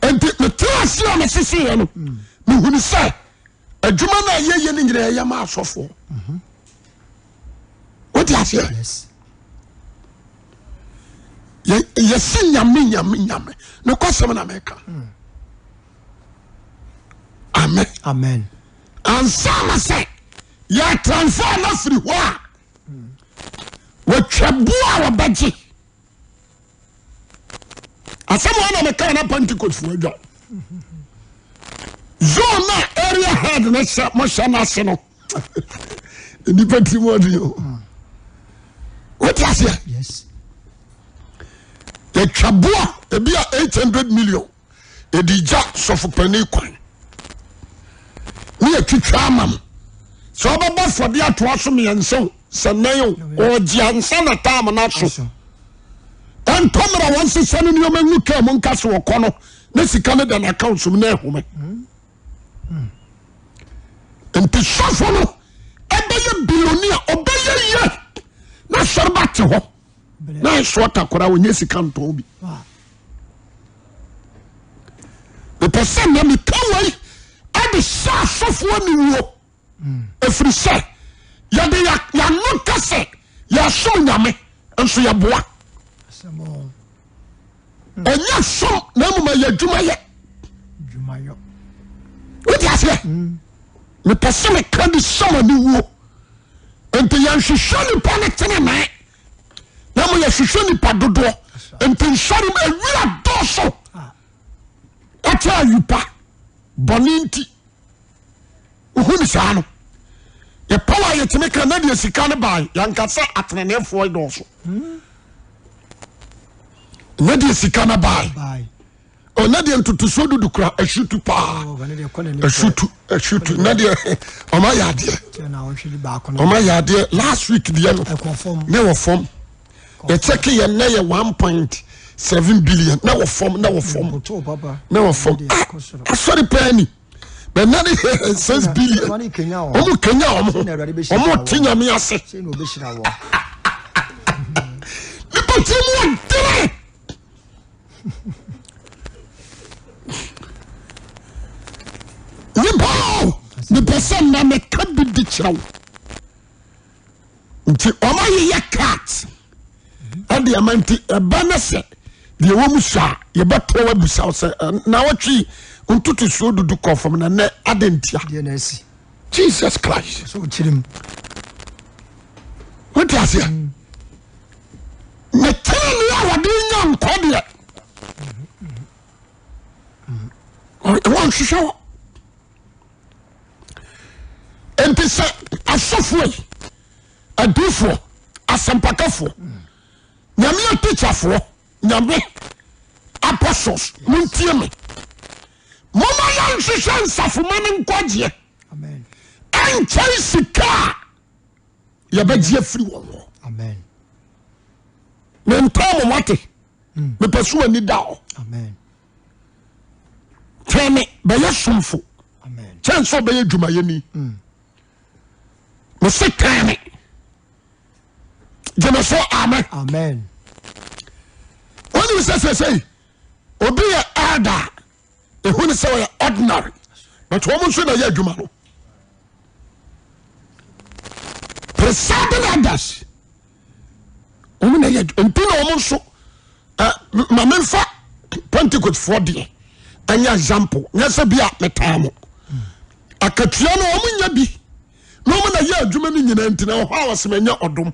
Nti metra ase a meseseeɛ no mehunu sɛ adwuma no a yɛyɛ no nyina ɛyɛ ma asɔfoɔ. Wote aseɛ? Yɛsi nyame nyame nyame nokwasɛm na meka. Amen. Amen. Ansa na sɛ yɛtransfer no afiri hɔ a wɔtwa boɔ a wɔbɛgye. Asɛm a na meka na Pentecost fo adwa. Zone na area head no hyɛ mo hyɛ n'ase no. Nnipa tiri mu ɔden o. Wote aseɛ? Yes. Yɛtwa boa ebi a 800 million. Yɛde gya sɔfo panin kwan. Ne yɛtwitwa ama mo. Sɛ ɔbɛbɔ afɔde atoa so mmiɛnsa o, sɛ nan o, ɔgye ansa na taam no aso. Ɛntɔ mmerɛ wɔn sesa no nneɛma ngu kaa mu nka so ɔkɔ no ne sika no da n'account mu na ɛhome. Nti sɔfo no ɛbɛyɛ bilonia, ɔbɛyɛ yɛ na sɔre ba te hɔ na ɛso ɔtakora ɔnyɛ sika ntɔn bi. Mepɛ sɛ na meka wei ɛde hyɛ asɔfoɔ aniwuo ɛfiri sɛ yɛde yɛano ka sɛ yɛsom Nyame nso yɛboa. Ɛnyɛ som na mmom ɛyɛ adwumayɛ. Wote aseɛ? Mepɛ sɛ meka de hyɛ mo aniwuo. Nti yɛnhwehwɛ nipa no tenenee na mo yɛhwehwɛ nipa dodoɔ. Nti nsɔre mu awira dɔɔso ɛkyɛ ayupa bɔne nti. Wohu ne saa no yɛpɛw a yɛtumi ka na deɛ sika no bae yɛnka sɛ ateneneefoɔ dɔɔso. Na deɛ sika no bae ɔna deɛ ntotosoɔ dudu kura asutu paa asutu asutu na deɛ ɔma yɛ adeɛ ɔma yɛ adeɛ last week deɛ no ne wɔ fam. Yɛkyɛke yɛn nɛ yɛ 1.7 billion na wɔ fam na wɔ fam na wɔ fam. Ah, asɔre pɛɛ ni. Bɛnna ne yɛ 6 billion. Wɔn kenya wɔn ho. Wɔn te nyame ase. Nipa ti mu ɔdene. Nipa o, mepɛ sɛ nna meka bi di kyerɛ wo. Nti ɔma yeyɛ cat ɛde ama nti ɛba ne sɛ deɛ wɔ mu sɔ a yɛbɛtɔ abusa wo sɛ na wɔtwe ntotosoɔ dudu kɔ fam na nɛ adɛn ntia? Jesus Christ. Wote aseɛ? Ne tenenee a wɔde nya nkwa deɛ wɔnhwehwɛ hɔ. Nti sɛ asɔfoɔ yi, adiifoɔ, asɛmpakafoɔ, nyame atikyafoɔ, nyame apostles, montie me. Momma yɛnhwehwɛ nsafoma no nkwagyeɛ ɛnkyɛn sika a yɛbɛgye afiri wɔn hɔ. Mentaa mo mate. Hmm. Mepɛ so ani da hɔ. Tɛn me bɛyɛ somfo kyɛn sɛ ɔbɛyɛ dwumayɛni. Hmm. Mese tɛn me. Gyeme so amen. Amen. Wonim sɛ sɛsɛi obi yɛ elder ehu ne sɛ ɔyɛ ordinary but wɔn nso na ɛyɛ adwuma no presiding elders wɔn na ɛyɛ nti na wɔn nso ɛ maame nfa pentecost foɔ deɛ ɛnyɛ example nyɛ sɛ bi a metaa mo akatua no wɔn nyɛ bi na wɔn na ɛyɛ adwuma no nyinaa nti na ɔhɔ a wɔsɛm ɛnyɛ ɔdom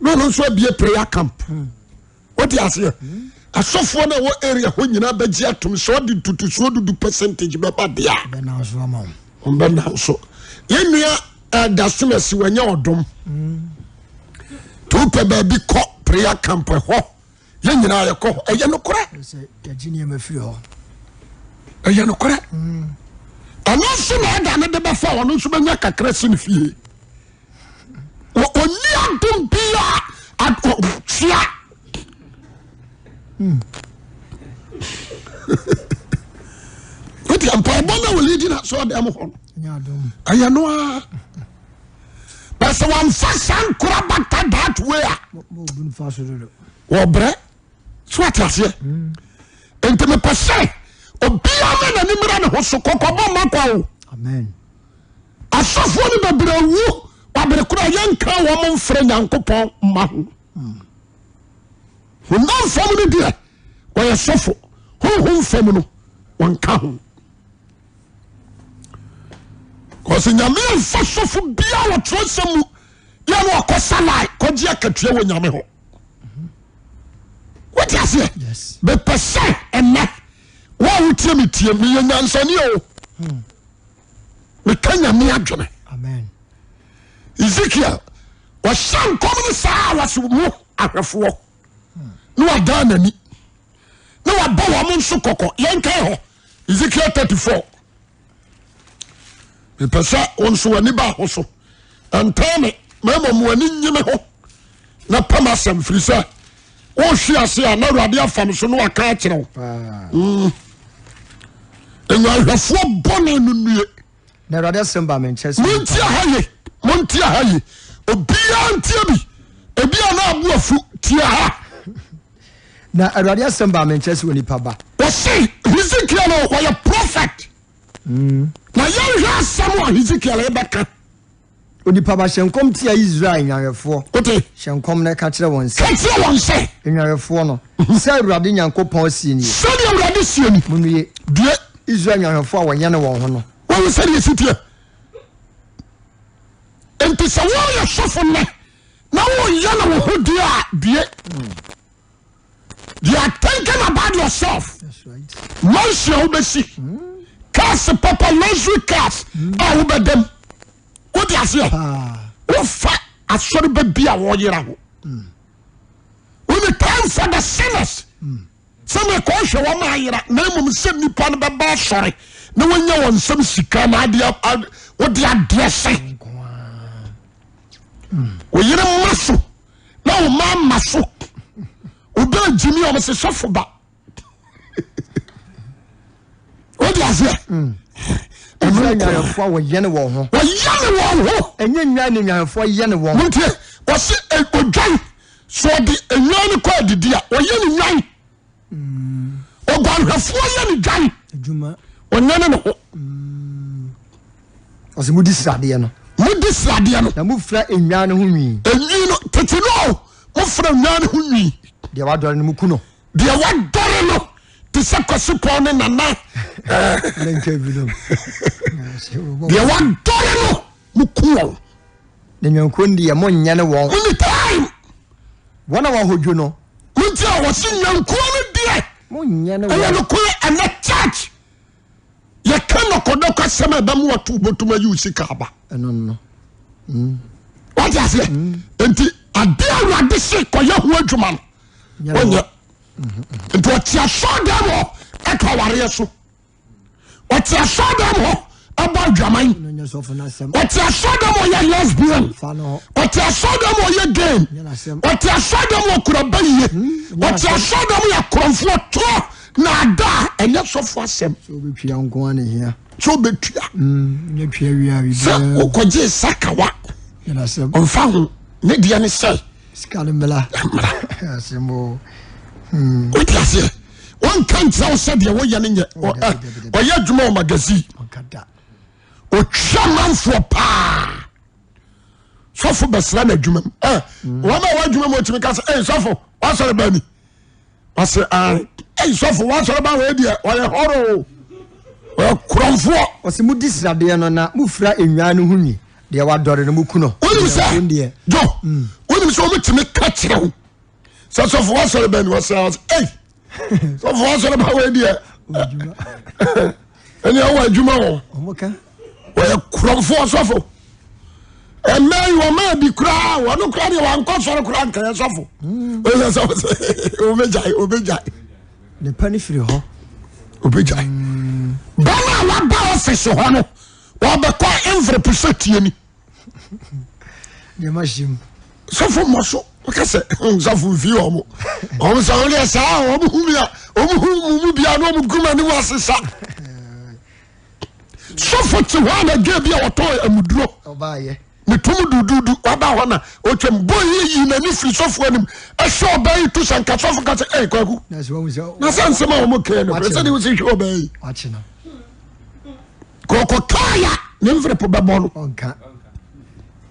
na ɔno nso abie prayer camp. Mm. Wote aseɛ? Asɔfoɔ no a ɛwɔ area hɔ nyinaa bɛgye atom sɛ ɔde ntotosoɔ dudu percentage bɛba deɛ a. Bɛnanso ama wo. Wɔn bɛnanso. Yɛn nua Ɛdasomasi wɔnyɛ ɔdom. Nti wopɛ baabi kɔ prayer camp ɛhɔ. Yɛn nyinaa yɛkɔ hɔ. Ɛyɛ nokorɛ. Yɛgye nneɛma firi hɔ. Ɛyɛ nokorɛ. Ɔno nso na ɛda no de bɛfa ɔno nso bɛnya kakra si ne fie. Ɔnni adom biara tua. Wote mpaebɔ no a wɔledi na sɛ ɔdɛm hɔ no ɛyɛ no ara. But sɛ wɔmfa saa nkora bata that way a wɔbrɛ so ate aseɛ. Nti mepɛ sɛ obiara ma n'ani mmra ne ho so kɔkɔbɔ mma kwa o. Amen. Asɔfoɔ no bebree wu wabere koro a yɛnka wɔn mfrɛ Nyankopɔn mma ho. Honam fam no deɛ wɔyɛ sɔfo, honhom fam no wɔnka ho. Kɔsi Nyame mfa sɔfo biara wɔ twerɛsɛm mu yɛ no ɔkɔ salai kɔgye akatua wɔ Nyame hɔ. Wote aseɛ? Mepɛ sɛ ɛnɛ wo a wotie me tie meyɛ nyansani o. Hmm. Meka Nyame adwene. Ezekiel ɔhyɛ nkɔm no saa wɔse mo ahwɛfoɔ na wadan n'ani na wabɔ wɔn nso kɔkɔ yɛnkae hɔ Ezekiel 34 mepɛ sɛ wo nso w'ani ba ho so ɛntɛn me ma mmom w'ani nye me ho na pam asɛm firi sɛ wohwe ase a na awurade afa me so na waka akyerɛ wo nnwanhwɛfoɔ bɔne no nnue Na Awurade asɛm baa me nkyɛn sɛ. Montie ha ye, montie ha ye. Obiara ntie bi. Ebi a na abu afu, tie ha. Na Awurade asɛm baa me nkyɛn sɛ onipa ba. Wɔse Hezekiel o, wɔyɛ prophet. Na yɛnhwɛ asɛm a Hezekiel bɛka. Onipa ba, hyɛ nkɔm tia Israel nnwanhwɛfoɔ. Wote? Hyɛ nkɔm na ka kyerɛ wɔn sɛ. Ka kyerɛ wɔn sɛ. Nnwanhwɛfoɔ no, sɛ Awurade Nyankopɔn seɛ nie. Sɛdeɛ Awurade seɛ ni. Monnue. Due. Israel nnwanhwɛfoɔ a wɔnyɛne wɔn ho no. Woahu sɛdeɛ ɛsi teɛ? Enti sɛ woyɛ sɔfo nnɛ na woyɛ na wo ho deɛ a, due. You are thinking about yourself. Mansion a wobɛsi, cars papa, luxury cars a wobɛdam. Wode aseɛ? Wofa asɔre ba bi a wɔyera ho. Wone time for the sinners. Sɛ mekɔhwɛ wɔn ayera na mmom sɛ nnipa no bɛba asɔre na wɔnya wɔn nsam sika na adeɛ wode adeɛ se. Wo yere mma so. Na wo ma ama so. Obi agyimi ɔmo sɛ sɔfo ba. Wode aseɛ? Mm. Ɛnyɛ nnwanhwɛfoɔ a wɔyɛne wɔn ho. Wɔyɛne wɔn ho. Ɛnyɛ nnwan ne nnwanhwɛfoɔ yɛne wɔn. Montie, wɔse odwan sɛ ɔde nnwan no kɔ adidi a, ɔyɛ ne nnwan. Mm. Oguanhwɛfoɔ yɛ ne dwan. Adwuma. Ɔnyɛne ne ho. Mm. Ɔsɛ modi sradeɛ no. Modi sradeɛ no. Na mofira nnwan no ho nwi. Enwi no, tete no, mofira nnwan no ho nwi. Deɛ wadɔre no muku no. Deɛ wadɔre no te sɛ Kwasipɔn ne Nana. Deɛ wadɔre no muku wɔn. Na nnwankuo no deɛ monyɛne wɔn. Monni time. Wɔn a wɔahodwo no. Monti a wɔsi nnwankuo no deɛ. Monyɛne wɔn. Ɛyɛ nokorɛ ɛnɛ church yɛka nɔkɔdɔkɔ asɛm a ɛbɛma wato bɔtom ayi wo sika aba. Ɛno no. Mm. Wate aseɛ? Mm. Nti adeɛ awurade se kɔyɛ ho adwuma no ɔnyɛ. Nti ɔte asɔɔdan hɔ ɛka awareɛ so. Ɔte asɔɔdan hɔ ɛbɔ adwaman. Ɔte asɔɔdan hɔ ɔyɛ lesbian. Ɔte asɔɔdan hɔ ɔyɛ gay. Ɔte asɔɔdan hɔ ɔkura bayie. Ɔte asɔɔdan hɔ yɛ korɔmfoɔ torɔ na ada a ɛnyɛ sɔfo asɛm. Sɛ wobɛtua nko ara na ɛhia. Sɛ wobɛtua. Sɛ wokɔgye sakawa. Ɔmfa ho ne deɛ ne sɛ. Sika no mmra. Mmra. Asɛm o. Hmm. Wote aseɛ? Wɔnka nkyerɛ wo sɛ deɛ woyɛ no nyɛ. Ɔyɛ adwuma wɔ magazine. Ɔtwa manfoɔ paa. Sɔfo bɛsra no adwuma mu. Ɛ hmm. wɔn a wɔ adwuma mu ɔtumi ka sɛ, ɛy sɔfo, wasɔre baa ni. Ɔse ae. Ɛy sɔfo, wasɔre baa wɔ deɛ ɔyɛ hɔroo. Ɔyɛ korɔmfoɔ. Ɔse modi sradeɛ no na mofira nnwan no ho nwi. Deɛ wadɔre no moku no. Wonim sɛ jo wonim sɛ wɔtumi ka kyerɛ wo sɛ sɔfo wasɔre bɛn wɔsɛ wɔsɛ ei sɔfo wasɔre ba wei deɛ ɛne ɛwɔ adwuma wɔ wɔyɛ korɔmfoɔ sɔfo ɛmɛ yi wɔn bi koraa wɔn koraa deɛ wankɔ sɔre koraa nkɛyɛ sɔfo wɔyɛ sɔfo sɛ obɛgyae obɛgyae nipa no firi hɔ obɛgyae bɛn a waba ɔfisi hɔ no wɔbɛkɔ envelope sɛ tie ni. Nneɛma hyɛ mu. Sɔfo mmɔ so wɔka sɛ hmm, sɔfo mfi wɔn wɔn sɛ wɔn deɛ saa wɔn hu mi a wɔn hu mu mu bia na wɔn gu mu anim asesa. Sɔfo te hɔ a na gay bi a wɔtɔn amuduro. Ɔbaayɛ. Ne tom dududu waba hɔ na otwam boy yi yi n'ani firi sɔfo anim ɛhyɛ ɔbaa yi to sɛ nka sɔfo ka sɛ ɛy kwaku. Na sɛ wɔn sɛ. Na sɛ nsɛm a wɔn kɛn no pere sɛ de wɔsi hwɛ ɔbaa yi. Wakye no. Kɔkɔ kaa ya ne envelope bɛbɔ no. Ɔnka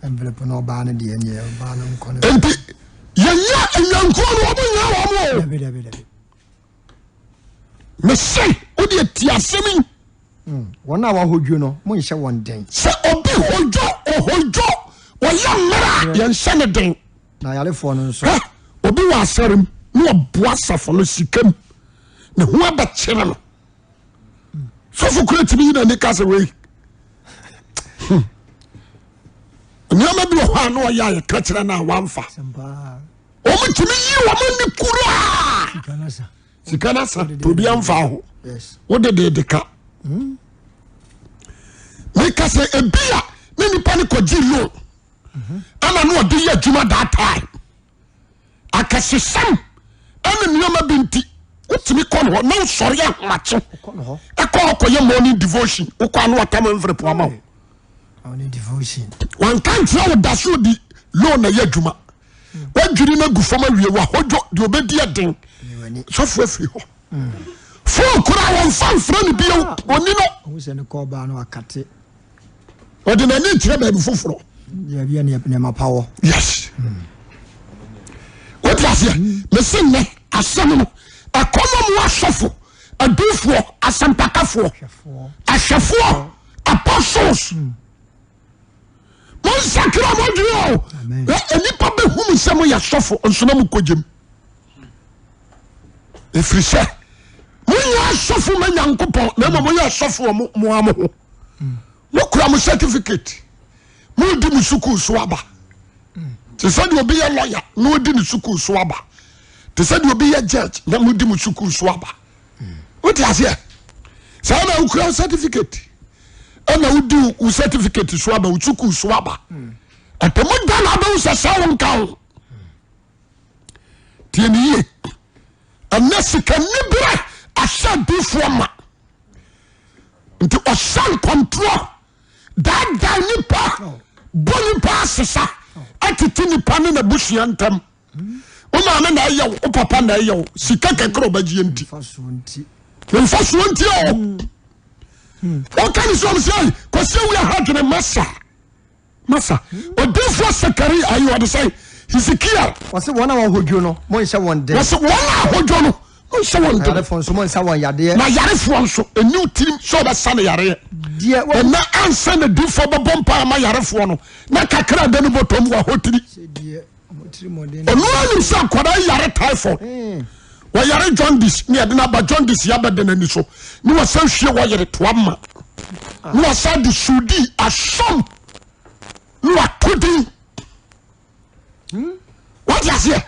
envelope na ɔbaa no deɛ neɛ ɔbaa no nkɔ no. Nti yɛnyɛ nnwankuo no wɔn nyɛ wɔn o. Dabi dabi dabi. Mese wo deɛ ti asɛm yi. Hmm, wɔn a wɔahodwo no mo nhyɛ wɔn den. Sɛ obi hodwo ohodwo wɔyɛ mmerɛ a yɛnhyɛ no den. Na ayarefoɔ no nso. Hɛ obi wɔ asɔre mu na ɔboa asafo no sika mu ne ho abɛkyerɛ no. Sɔfo kura tumi yi n'ani ka sɛ wei hmm. nneɛma bi wɔ hɔ a na ɔyɛ a yɛka kyerɛ no a wamfa. Wɔn tumi yi wɔn ani kuraa. Sika no asa to obi amfa ho. Wode de de ka. Hmm. Meka sɛ ebi a ne nipa no kɔgye loan ɛna na ɔde yɛ adwuma that time. Akɛsesɛm ɛne nneɛma bi nti wotumi kɔ no hɔ na wosɔre ahomakye ɛkɔ hɔ kɔyɛ morning devotion wokɔ ano atam envelope ama wo. Wanka nkyerɛ wo da so di loan na ɛyɛ adwuma. Wadwiri no agu fam awie wahodwo deɛ ɔbɛdi ɛden sɔfo afiri hɔ. Fon koraa wɔmfa mfrɛ no bio ɔni no. Ɔde n'ani kyerɛ baabi foforɔ. Yes. Wote aseɛ? Mese nnɛ asɛm no ɛkɔmɔ mu asɔfo, adiifoɔ, asɛmpakafoɔ, ahwɛfoɔ, apostles. Monsakra mo adwene o. Nnipa bɛhu mo sɛ moyɛ sɔfo nso na mokɔ gyam. Ɛfiri sɛ monyɛ asɔfo ma Nyankopɔn na mmom moyɛ asɔfo wɔ mo ara mo ho. Mokura mo certificate, modi mo sukuu so aba. Te sɛ deɛ obi yɛ lawyer na ɔdi ne sukuu so aba. Te sɛ deɛ obi yɛ judge na modi mo sukuu so aba. Wote aseɛ? Saa na wokura certificate ɛna wodi wo certificate so aba, wo sukuu so aba. Ɛtɛmu da na abɛhu sɛ sɛ wo nka ho. Tie ne yie. Ɛnɛ sikaniberɛ ahyɛ adiifoɔ ma. Nti ɔhyɛ nkɔmtorɔ daadaa nipa bɔ nipa asesa atete nipa ne n'abusua ntam. Wo maame na ɛyɛ wo, wo papa na ɛyɛ wo, sika kakra ɔbɛgyeɛ nti. Mfasoɔ nti o. Woka ne sɛ ɔm sɛ kɔsi awia ha dwene masa. Masa, odiyifoɔ Sakaria, ayi ɔde sɛ Hesekiel. Wɔsi wɔn a wɔahodwo no, monhyɛ wɔn den. Wɔsi wɔn a ahodwo no, monhyɛ wɔn den. Ayarefoɔ nso, monsa wɔn yadeɛ. Na yarefoɔ nso, ɛni wo tirim sɛ ɔbɛsa no yareɛ. Deɛ wɔ. Ɛnɛ ansa na diyifoɔ bɛbɔ mpaeɛ ama yarefoɔ no, na kakra da ne bɔtɔm wɔ ahotiri. Ɔno ara nim sɛ akwadaa yi yare typhoid. Wɔyare jaundice ne yɛde no aba jaundice yɛ abɛda n'ani so ne wɔsan hwie wɔyere toa ma ne wɔsan de sudi asɔm ne wɔato din. Wɔte aseɛ?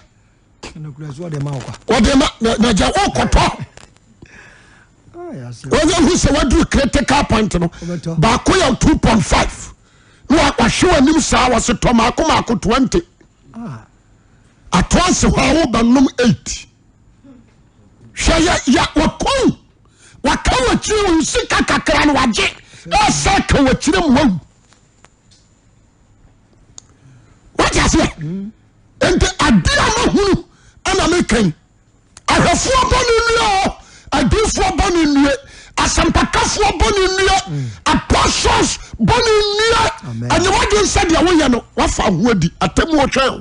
Wɔde ma na gya wɔkɔtɔ. Wɔnyɛ hu sɛ wɔaduru critical point no baako yɛ 2.5 na wahwɛ w'anim saa wɔse tɔ maako maako 20. Atoa nsi hɔ a wobɛnom 8 hwɛ yɛ yɛ wɔkɔn waka wakyire wo sika kakra no wagye ɛsɛ ka wakyire mu wawu wate aseɛ nti adeɛ a mahunu ɛna mekɛn Ahwɛfoɔ bɔne nnue o, adiyifoɔ bɔne nnue, asɛmpakafoɔ bɔne nnue, apostles bɔne nnue. Ɛnyɛ w'adwene sɛ deɛ woyɛ no wafa ho adi atemmuo twɛn o.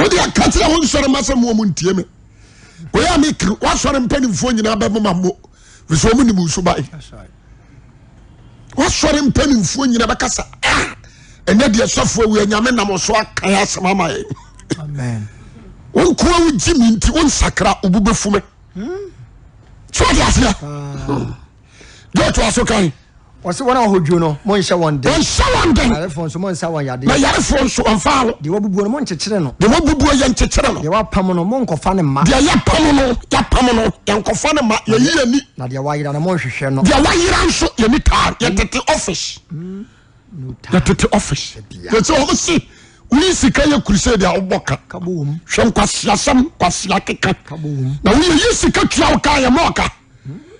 Wode aka kyerɛ wo nsɔre ma sɛ mo ɔmo ntie me. Wei a meka wasɔre mpanimfoɔ nyinaa bɛmoma mo firi sɛ ɔmo nim nso bae. Wasɔre mpanimfoɔ nyinaa bɛka sɛ ah ɛnɛ deɛ sɔfoɔ wei nyame nam so aka yɛ asɛm ama yɛn. Wo nkoa wogye me nti wonsakra wo bo bɛfu me. So ɔde aseɛ. Deɛ ɔtoa so kan. Wɔsi wɔn a wɔhodwo no, monhyɛ wɔn den. Wɔnhyɛ wɔn den. Yarefoɔ nso, monsa wɔn yadeɛ. Na yarefoɔ nso, wɔmfa ho. Deɛ wɔabubuo no, monkyekyere no. Deɛ wɔabubuo, yɛnkyekyere no. Deɛ wɔapam no, monkɔfa no mma. Deɛ yɛapam no, yɛapam no, yɛnkɔfa no mma, yɛyi yɛn ani. Na deɛ wɔayera no, monhwehwɛ no. Deɛ wɔayera nso, yɛni taa, yɛtete office. Yɛtete office. Yɛsɛ wɔn se, woyi sika yɛ crusade a wobɔ ka. Hwɛ nkwaseasɛm, nkwasea keka. Na woyɛ yi sika tua wo ka, yɛ mɔ ka.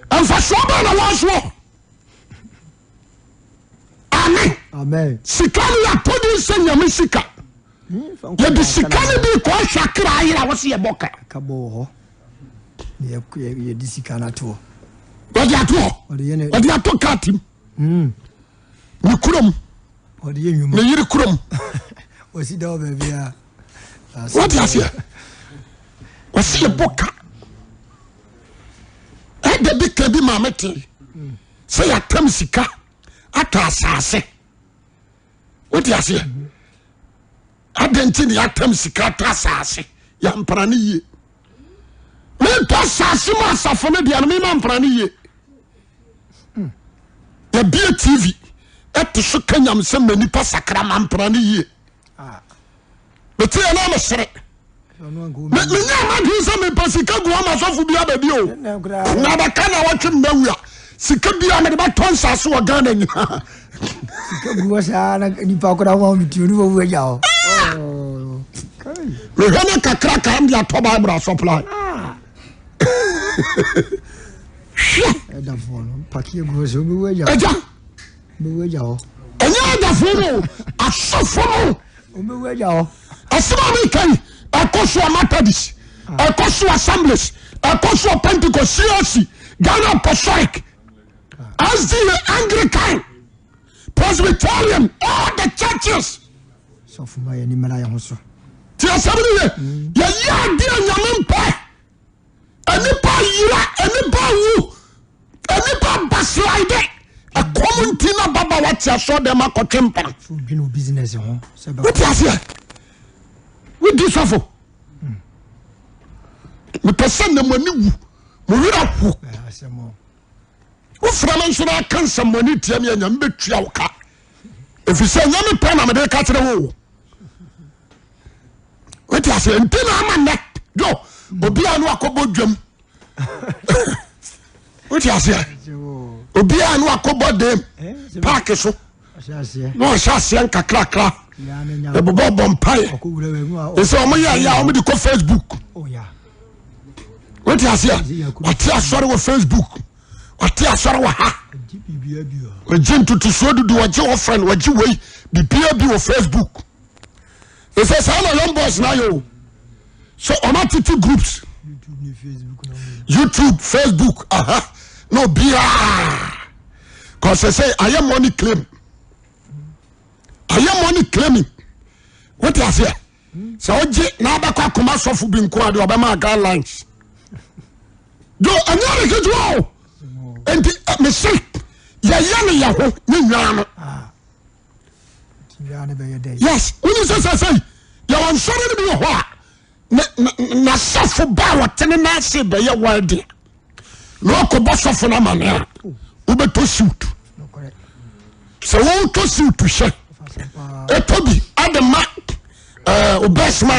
Mfasoɔ bɛn na wɔasoɔ? Amen. Sika no yɛatɔ din sɛ nyame sika. Yɛde sika no bi kɔ hwɛ akra ayera wɔ sɛ yɛbɔ ka. Yɛde sika no atoɔ. Wɔde atoɔ. Wɔde ato kaa tim. Hmm. Ne kurom. Ne yere kurom. Wɔsi da wɔ baabi a. Wɔde aseɛ. Wɔsi yɛbɔ ka. Ɛda bi ka bi maame te. Hmm. Sɛ yɛatam sika atɔ asase wote aseɛ adɛn nti ne yɛatam sika atɔ asase yɛampra no yie mentɔ asase mu asafo no deɛ no mema mpra no yie yɛbie tv ɛte so ka nyamsɛm ma nipa sakra ma mpra no yie mete yɛ na mesere menya madwene sɛ mepɛ sika gu ama sɔfo bi abɛdi o na bɛka na wɔtwe mmawu a sika bia mede bɛtɔ nsase wɔ Ghana nyinaa sika gu hɔ saa na nipa kora wɔn mi ne wɔwu agya hɔ mehwɛ ne kakra kaa mde atɔ bible asɔpla hwɛ ɛdafoɔ no pakeɛ gu hɔ sɛ wobɛwu agya agya Ɔbɛwu agya hɔ. Ɛnyɛ adafoɔ no o, asɔfo no. Ɔbɛwu agya hɔ. Asɛm a meka yi, ɛkɔ so wɔ Methodist, ɛkɔ so wɔ Assemblies, ɛkɔ so wɔ Pentecost, CAC, Ghana Apostolic, SDA, Anglican, Presbyterian, all the churches. Sɔfo ma yɛn ni mmara yɛn ho so. Ti asɛm no yɛ, yɛyɛ adeɛ nyame mpɛ. Nnipa yera, nnipa wu, nnipa baslide. Ɛkɔm nti na baba wate asɔ dɛm akɔtwe mpena. Wote aseɛ? Wodi sɔfo. Mepɛ sɛ na mo ani wu, mo werɛ ho. Wofrɛ me nso na aka nsɛmmɔne tia me a Nyame bɛtua wo ka. Ɛfiri sɛ nyɛ me pɛ na mede ka kyerɛ wo. Wote aseɛ? Nti na ama nnɛ yo obiara no akɔbɔ dwam. Wote aseɛ? Obiara no akɔbɔ dam paaki so na ɔhyɛ aseɛ nkakrakra. Yɛbobɔ bɔ mpaeɛ. Ɛsɛ wɔn yɛ yɛ a wɔn de kɔ Facebook. Oh, Wote aseɛ? Wɔte asɔre wɔ Facebook. Wɔte asɔre wɔ ha. Wɔgye ntotosoɔ dudu, wɔgye offering, wɔgye wei, biribiara bi wɔ Facebook. Ɛsɛ saa na young boys na ayɛ o. So wɔn atete groups. YouTube, Facebook, aha, na obiara. Kɔsɛ sɛ ayɛ money claim. Ayɛ money claiming. Wote aseɛ? Sɛ wogye na abɛkɔ akoma sɔfo bi nko adeɛ ɔbɛma guidelines. Do ɛnyɛ ade ketewa o. Nti eh, mese yɛyɛ no yɛ ho ne nyaa no. Ah. Yes, wonim sɛ sɛ sɛ yɛwɔ nsɔre no bi wɔ hɔ a n'asɔfo ba a wɔte ne nan ase bɛyɛ wedding na ɔkɔbɔ sɔfo no amane a wobɛtɔ suit sɛ wotɔ suit hyɛ ɛtɔ bi ade ma obɛsoma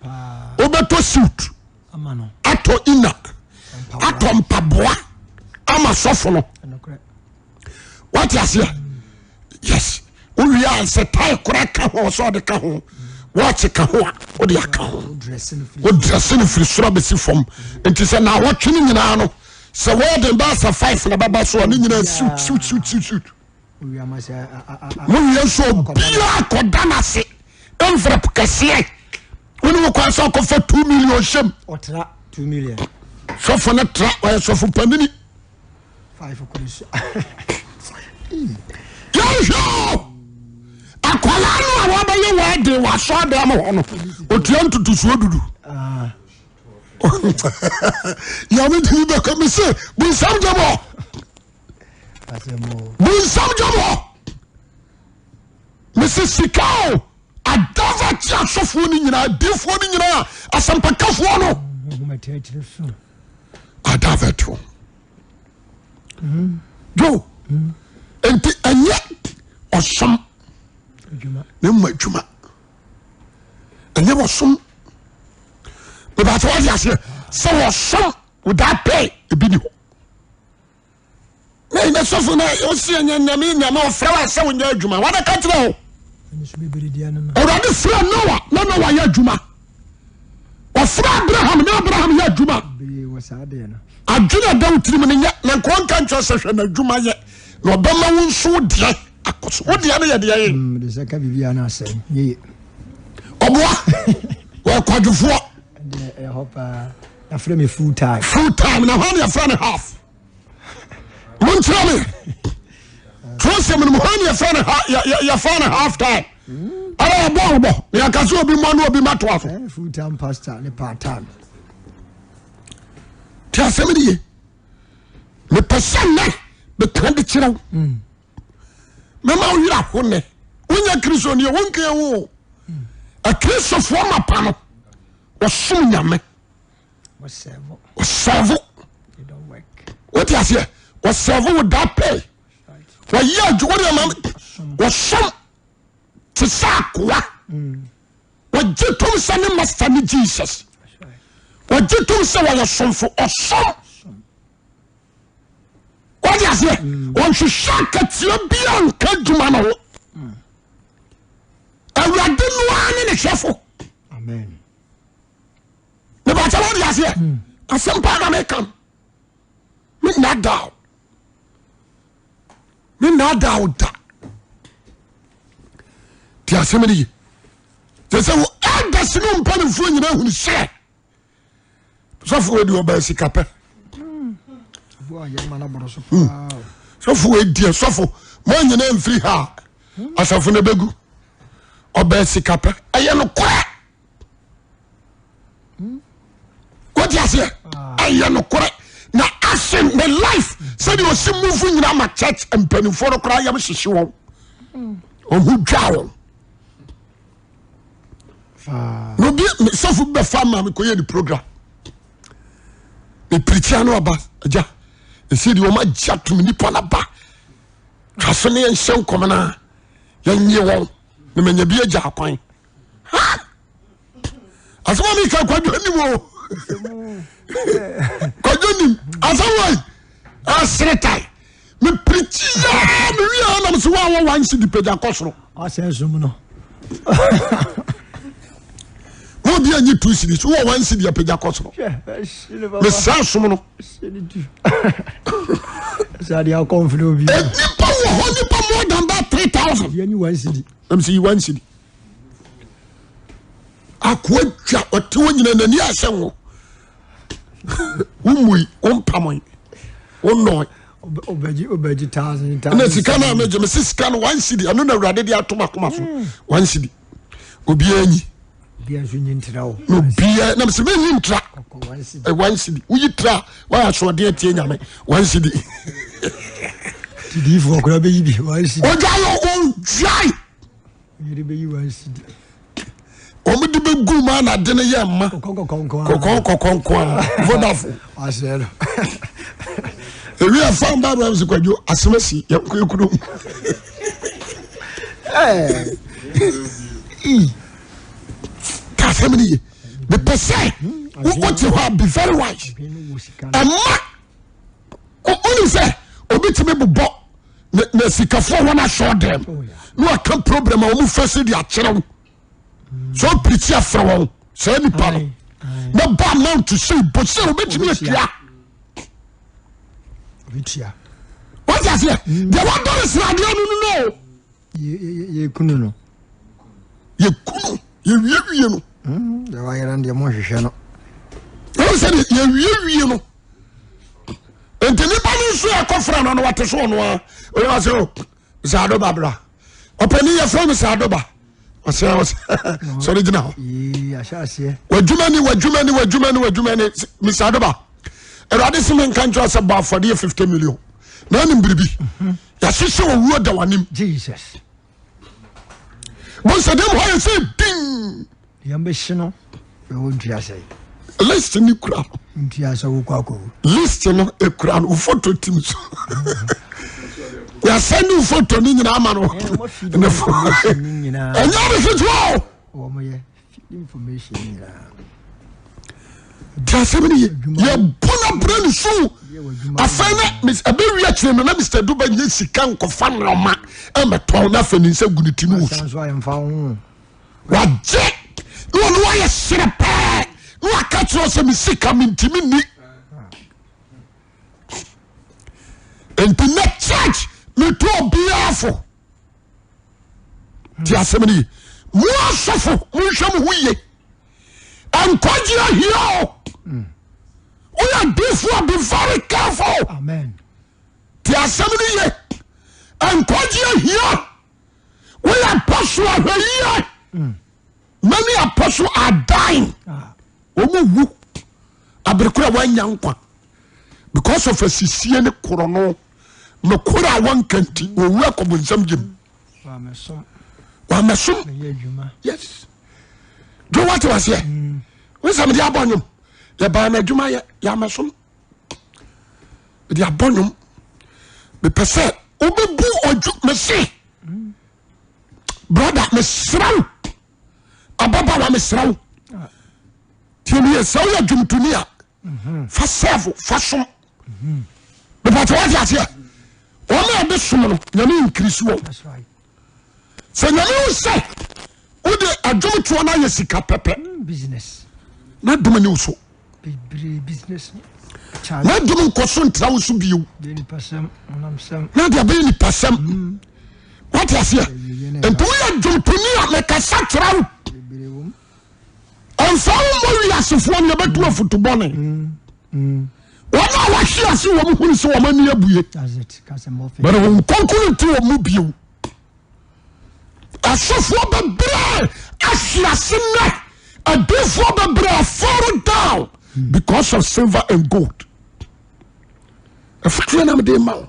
a wobɛtɔ suit atɔ ina atɔ mpaboa ama sɔfo no wate aseɛ yes wowie a sɛ tae kora ka ho sɛ ɔde ka ho wɔɔkye ka ho a wode aka ho wodrɛse no firi soro abɛsi fam nti sɛ naawɔtwe no nyinaa no sɛ wɔɔden bɛɛ sɛ five na bɛba so a ne nyinaa suit suit suit suit suit mowie nso obiaa kɔda no ase envelope kɛseɛ wone wo kwan sɛ ɔkɔfa 2 million hyɛm sɔfo no tra ɔyɛ sɔfo panini Yɛnhwɛ o, akwadaa no a wabɛyɛ w'ade wɔ asɔɔdan mu hɔ no, otua ntotosoɔ dudu. Ah. Yàmi tìmi bɛ kɔ mi se bunsam jẹ bɔ. Bunsam jẹ bɔ. Mi se sika o, adava ti asɔfoɔ ni nyinaa, adiifoɔ ni nyinaa, asɛmpakafoɔ no. Adava ti o. Jo, nti ɛnyɛ ɔsom na mmom adwuma. Ɛnyɛ ɔsom. Bɛbɛsɛ wɔde aseɛ sɛ wɔsom without pay ebi ni hɔ. Na ɛnyɛ sɔfo na ɔsi ɛnyɛ nyame nyame ɔfrɛ wa sɛ wonyɛ adwuma wɔde ka kyerɛ o. Awurade frɛ Noa na Noa yɛ adwuma. Ɔfrɛ Abraham na Abraham yɛ adwuma. Adwene a ɛda wo tirim no nyɛ na nka ɔnka nkyerɛ sɛ hwɛ n'adwuma yɛ na ɔbɛma wo nso wo deɛ akɔ so. Wo deɛ no yɛ deɛ yɛ. Mm, de sɛ ka biribi a na asɛe yeye. Ɔboa wɔyɛ kwadwofoɔ. Ɛdeɛ ɛhɔ paa. Yɛafrɛ me full time. Full time na hɔ ne yɛfrɛ no half. Monkyerɛ me. Twerɛsɛm no mu hɔ ne yɛfrɛ no yɛfrɛ no half time. Ɛna yɛbɔ ɔbɔ na yɛka sɛ obi mmɔ ne obi mmɛtoa so. Eh, full time pastor ne part time. Te asɛm no ye. Mepɛ sɛ nnɛ meka de kyerɛ wo. Hmm. Mɛma wo werɛ aho nnɛ. Wonyɛ Kristo ni wonka ho o. Hmm. Akristofoɔ mapa no wɔsom Nyame. Wɔsɛvo. Wote aseɛ? Wɔsɛvo without pay. Wɔyɛ adwuma de ama wɔsom te sɛ akoa. Wɔgye tom sɛ ne master ne Jesus. Wɔgye tom sɛ wɔyɛ somfo ɔsom. Wɔde aseɛ wɔnhwehwɛ akatua bi a nka adwuma no ho. Awurade no ara ne ne hwɛfo. Mebakyɛ wɔde aseɛ asɛm paa na meka no. Me nnaadaa wo. Me nnaadaa wo da. Ti asɛm no ye. Te sɛ wo elders no mpanimfoɔ nyinaa hunu sɛ sɔfo wei deɛ ɔbaa sika pɛ. Hmm. Sɔfo wei deɛ sɔfo mo nyinaa mfiri ha asafo no bɛgu ɔbaa sika pɛ ɛyɛ nokorɛ. Wote aseɛ ɛyɛ nokorɛ na ase ne life sɛdeɛ ɔsi move nyina ma church mpanimfoɔ no koraa yam hyehye wɔn ɔho dwa wɔn na obi sɔfo bi bɛfa ma mekɔyɛ ne program mepirikyia no aba agya ɛsɛ deɛ ɔma gya tom nipa no ba twa so ne yɛnhyɛ nkɔm no a yɛnye wɔn na manya bi agya akwan asɛm a meka kwadwo nim o kwadwo nim asɛm wai ɛsere tae mepirikyi yaa mewie a nam so woawɔ wansi de pagya kɔ soro ɔsɛ som no. Mo obi anyi 2 cedis, wowɔ 1 cedi apagya kɔ soro. Mesrɛ som no. Nipa wɔ hɔ nipa more than about 3000. Ɛm sɛ yi 1 cedi. Akoa twa ɔte hɔ nyina n'ani asɛ wo. Wommui, wompamoi, wonnɔe. Ɛna sika no a megye mese sika no 1 cedi ɛno na Awurade de ato m'akoma so 1 cedi. Obiara nyi. Na obiara na mese menyi ntra. 1 cedi. Woyi tra a woayɛ asoɔden atie Nyame 1 cedi. Ogyae ogyae. Yere bɛyi wɔn asidi. Wɔn de bɛ gu mu a na ade no yɛ mma. Kɔkɔɔ kɔkɔɔ nko ara. Vodafone. Wasɛ no. Ewi ɛfa mba abira mi sɛ kwadwo asɛm asi yɛ nkɔ ekuro mu. Ka asɛm no ye. Mepɛ sɛ wote hɔ a be very wise. Ɛma wonim sɛ obi tumi bobɔ na sikafoɔ wɔn asɔ dɛm oh, na waka problem a wɔn fɛsi de akyerɛ wo so pirikyi afrɛ wɔn saa nipa no na ba amount sɛ bɔ sɛ obetumi atua wọ́n ti aseɛ deɛ wọ́n dɔ ne sradeɛ no no no. Yɛkunu no. Yɛkunu yɛwiewie no. Hmm, deɛ wayera no deɛ monhwehwɛ no. Wɔn sɛ deɛ yɛwiewie no. Nti nipa no nso yɛkɔfrɛ no no wɔte so ɔno a ɔyɛ wɔ sɛ o saado ba bra ɔpɛni yɛfrɛ no saado ba ɔsɛ ɔsɛ sɔre gyina hɔ. W'adwuma ni w'adwuma ni w'adwuma ni w'adwuma ni misaado ba awurade sɛ menka nkyerɛ sɛ bɔ afɔdeɛ 50 million na anim biribi. Mhm. Yɛahyehyɛ owuo da w'anim. Jesus. Bonsɛ dɛm hɔ yɛ sɛ din. Yɛn bɛ hye no ɛwɔ ntua sɛ. List ni kura no. Ntua sɛ wokɔ akɔwu. List no ekura no foto tim so. Yɛasɛn ne foto ne nyinaa ama no. Ne fo. Ɛnyɛ ade ketewa o. Wɔn yɛ. Information nyinaa. Ti asɛm no ye. Yɛbu no brɛ ne so. Afei na ɛbɛwi akyire no na Mr. Duba nyɛ sika nkɔfa nneɛma ɛmɛtɔn na afei ne nsa gu ne ti no wɔ so. Wagye na ɔno ayɛ sere pɛɛ na waka kyerɛ sɛ me sika mentimi nni. Nti na church metu obiara fo. Ti asɛm no ye. Mo asɔfo monhwɛ mo ho yie. Nkwagye ahia o. Woyɛ difo a be very careful. Amen. Ti asɛm no ye. Nkwagye ahia. Woyɛ apɔso ahwɛ yie. Many apostle are dying. Ah. Wɔn wu aberekora wɔanya nkwa because of asisie ne korɔno nokore a wɔnka nti wɔwu akɔ bonsam gyem. Wɔamɛsom. Yes. Dwo wate waseɛ. Mm. Wo sɛ mede abɔ nwom. Yɛbaa no adwuma yɛ yɛamɛsom. Mede abɔ nwom. Mepɛ sɛ wobɛbu ɔdwu mese. Mm. Brother mesrɛ wo ababaawa mesrɛ wo tie mi yɛ sɛ woyɛ dwomtoni a fa sɛfo fa som mepatɛ wate aseɛ wɔn a ɛde som no nyame nkirisi wɔn sɛ nyame wo sɛ wode adwomtoɔ no ayɛ sika pɛpɛ na dom ne wo so na dom nkɔ so ntra wo so bio na de abɛyɛ nipasɛm mm. wate aseɛ nti woyɛ dwomtoni a mekasa kyerɛ wo ɛmfa wo mmɔ wiasefoɔ no yɛbɛtu afotu bɔne mm. Mm. wɔn a wɔahwe ase wɔn hunu sɛ wɔn ani abue bɛrɛ wɔn nkonkoro nti wɔn mu bio Asɔfoɔ bebree ahwe ase nnɛ. Adiifoɔ bebree fall down because of silver and gold. Afutuo na mede ma wo.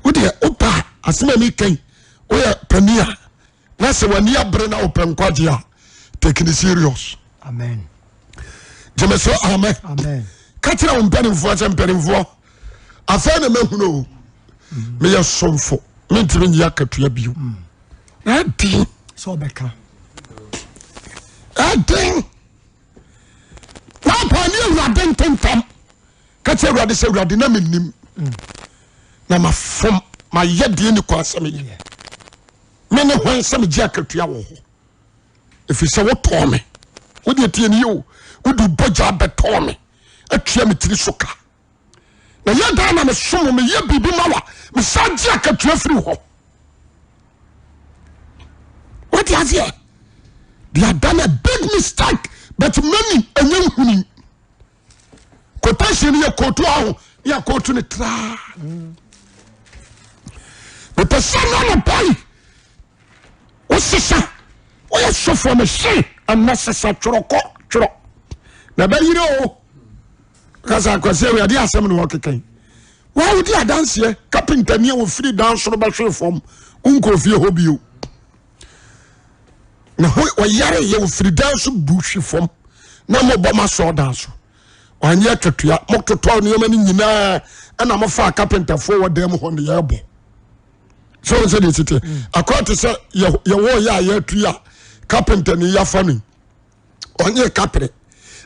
Wodeɛ wopa asɛm a meka yi woyɛ panin a na sɛ w'ani abere na wopɛ nkwagye a take it serious. Amen. Gyeme so amen. Amen. Ka kyerɛ wo mpanimfoɔ sɛ mpanimfoɔ afei na mahunu o meyɛ somfo mentumi nyɛ akatua bio na ɛden sɛ ɔbɛka ɛden wapa ne awurade ntentam ka kyerɛ awurade sɛ awurade na menim na mafom mayɛ deɛ ne kwan sɛ meyɛ. Me ne hwan sɛ megye akatua wɔ hɔ? Ɛfiri sɛ wotɔɔ me. Wodeɛ tie ne yie o. Wode bɔgya bɛtɔɔ me atua me tiri so ka. Na yɛ dan na mesom meyɛ biribi ma wa mesan gye akatua firi hɔ. Wote aseɛ? They have done a big mistake but many ɛnyɛ nhuni. Quotation yɛ kootu aho ne yɛ kootu ne traa. Mepɛ sɛ na anɔpa yi wosesa woyɛ sɔfoɔ mese ɛnɛ sesa twerɛ kɔ twerɛ na ɛbɛyere o kasa akwasi awurade asɛm na wɔkeka yi wɔn wodi adanseɛ kapentani a wɔfiri dan soro bɛhwee fam wonkɔ fie hɔ bio na ho ɔyare yɛ ofiri dan so bu hwi fam na mobɔ ma sɔɔ dan so wanyɛ akatua mototɔ nneɛma no nyinaa ɛna mofa kapentafoɔ wɔ dan mu hɔ ne yɛbɔ sɛ wɔn sɛ deɛ ɛsi teɛ akɔyɛ te sɛ yɛwɔ yɛ a yɛatu yi a kapenta ni yɛafa no ɔnyɛ kapere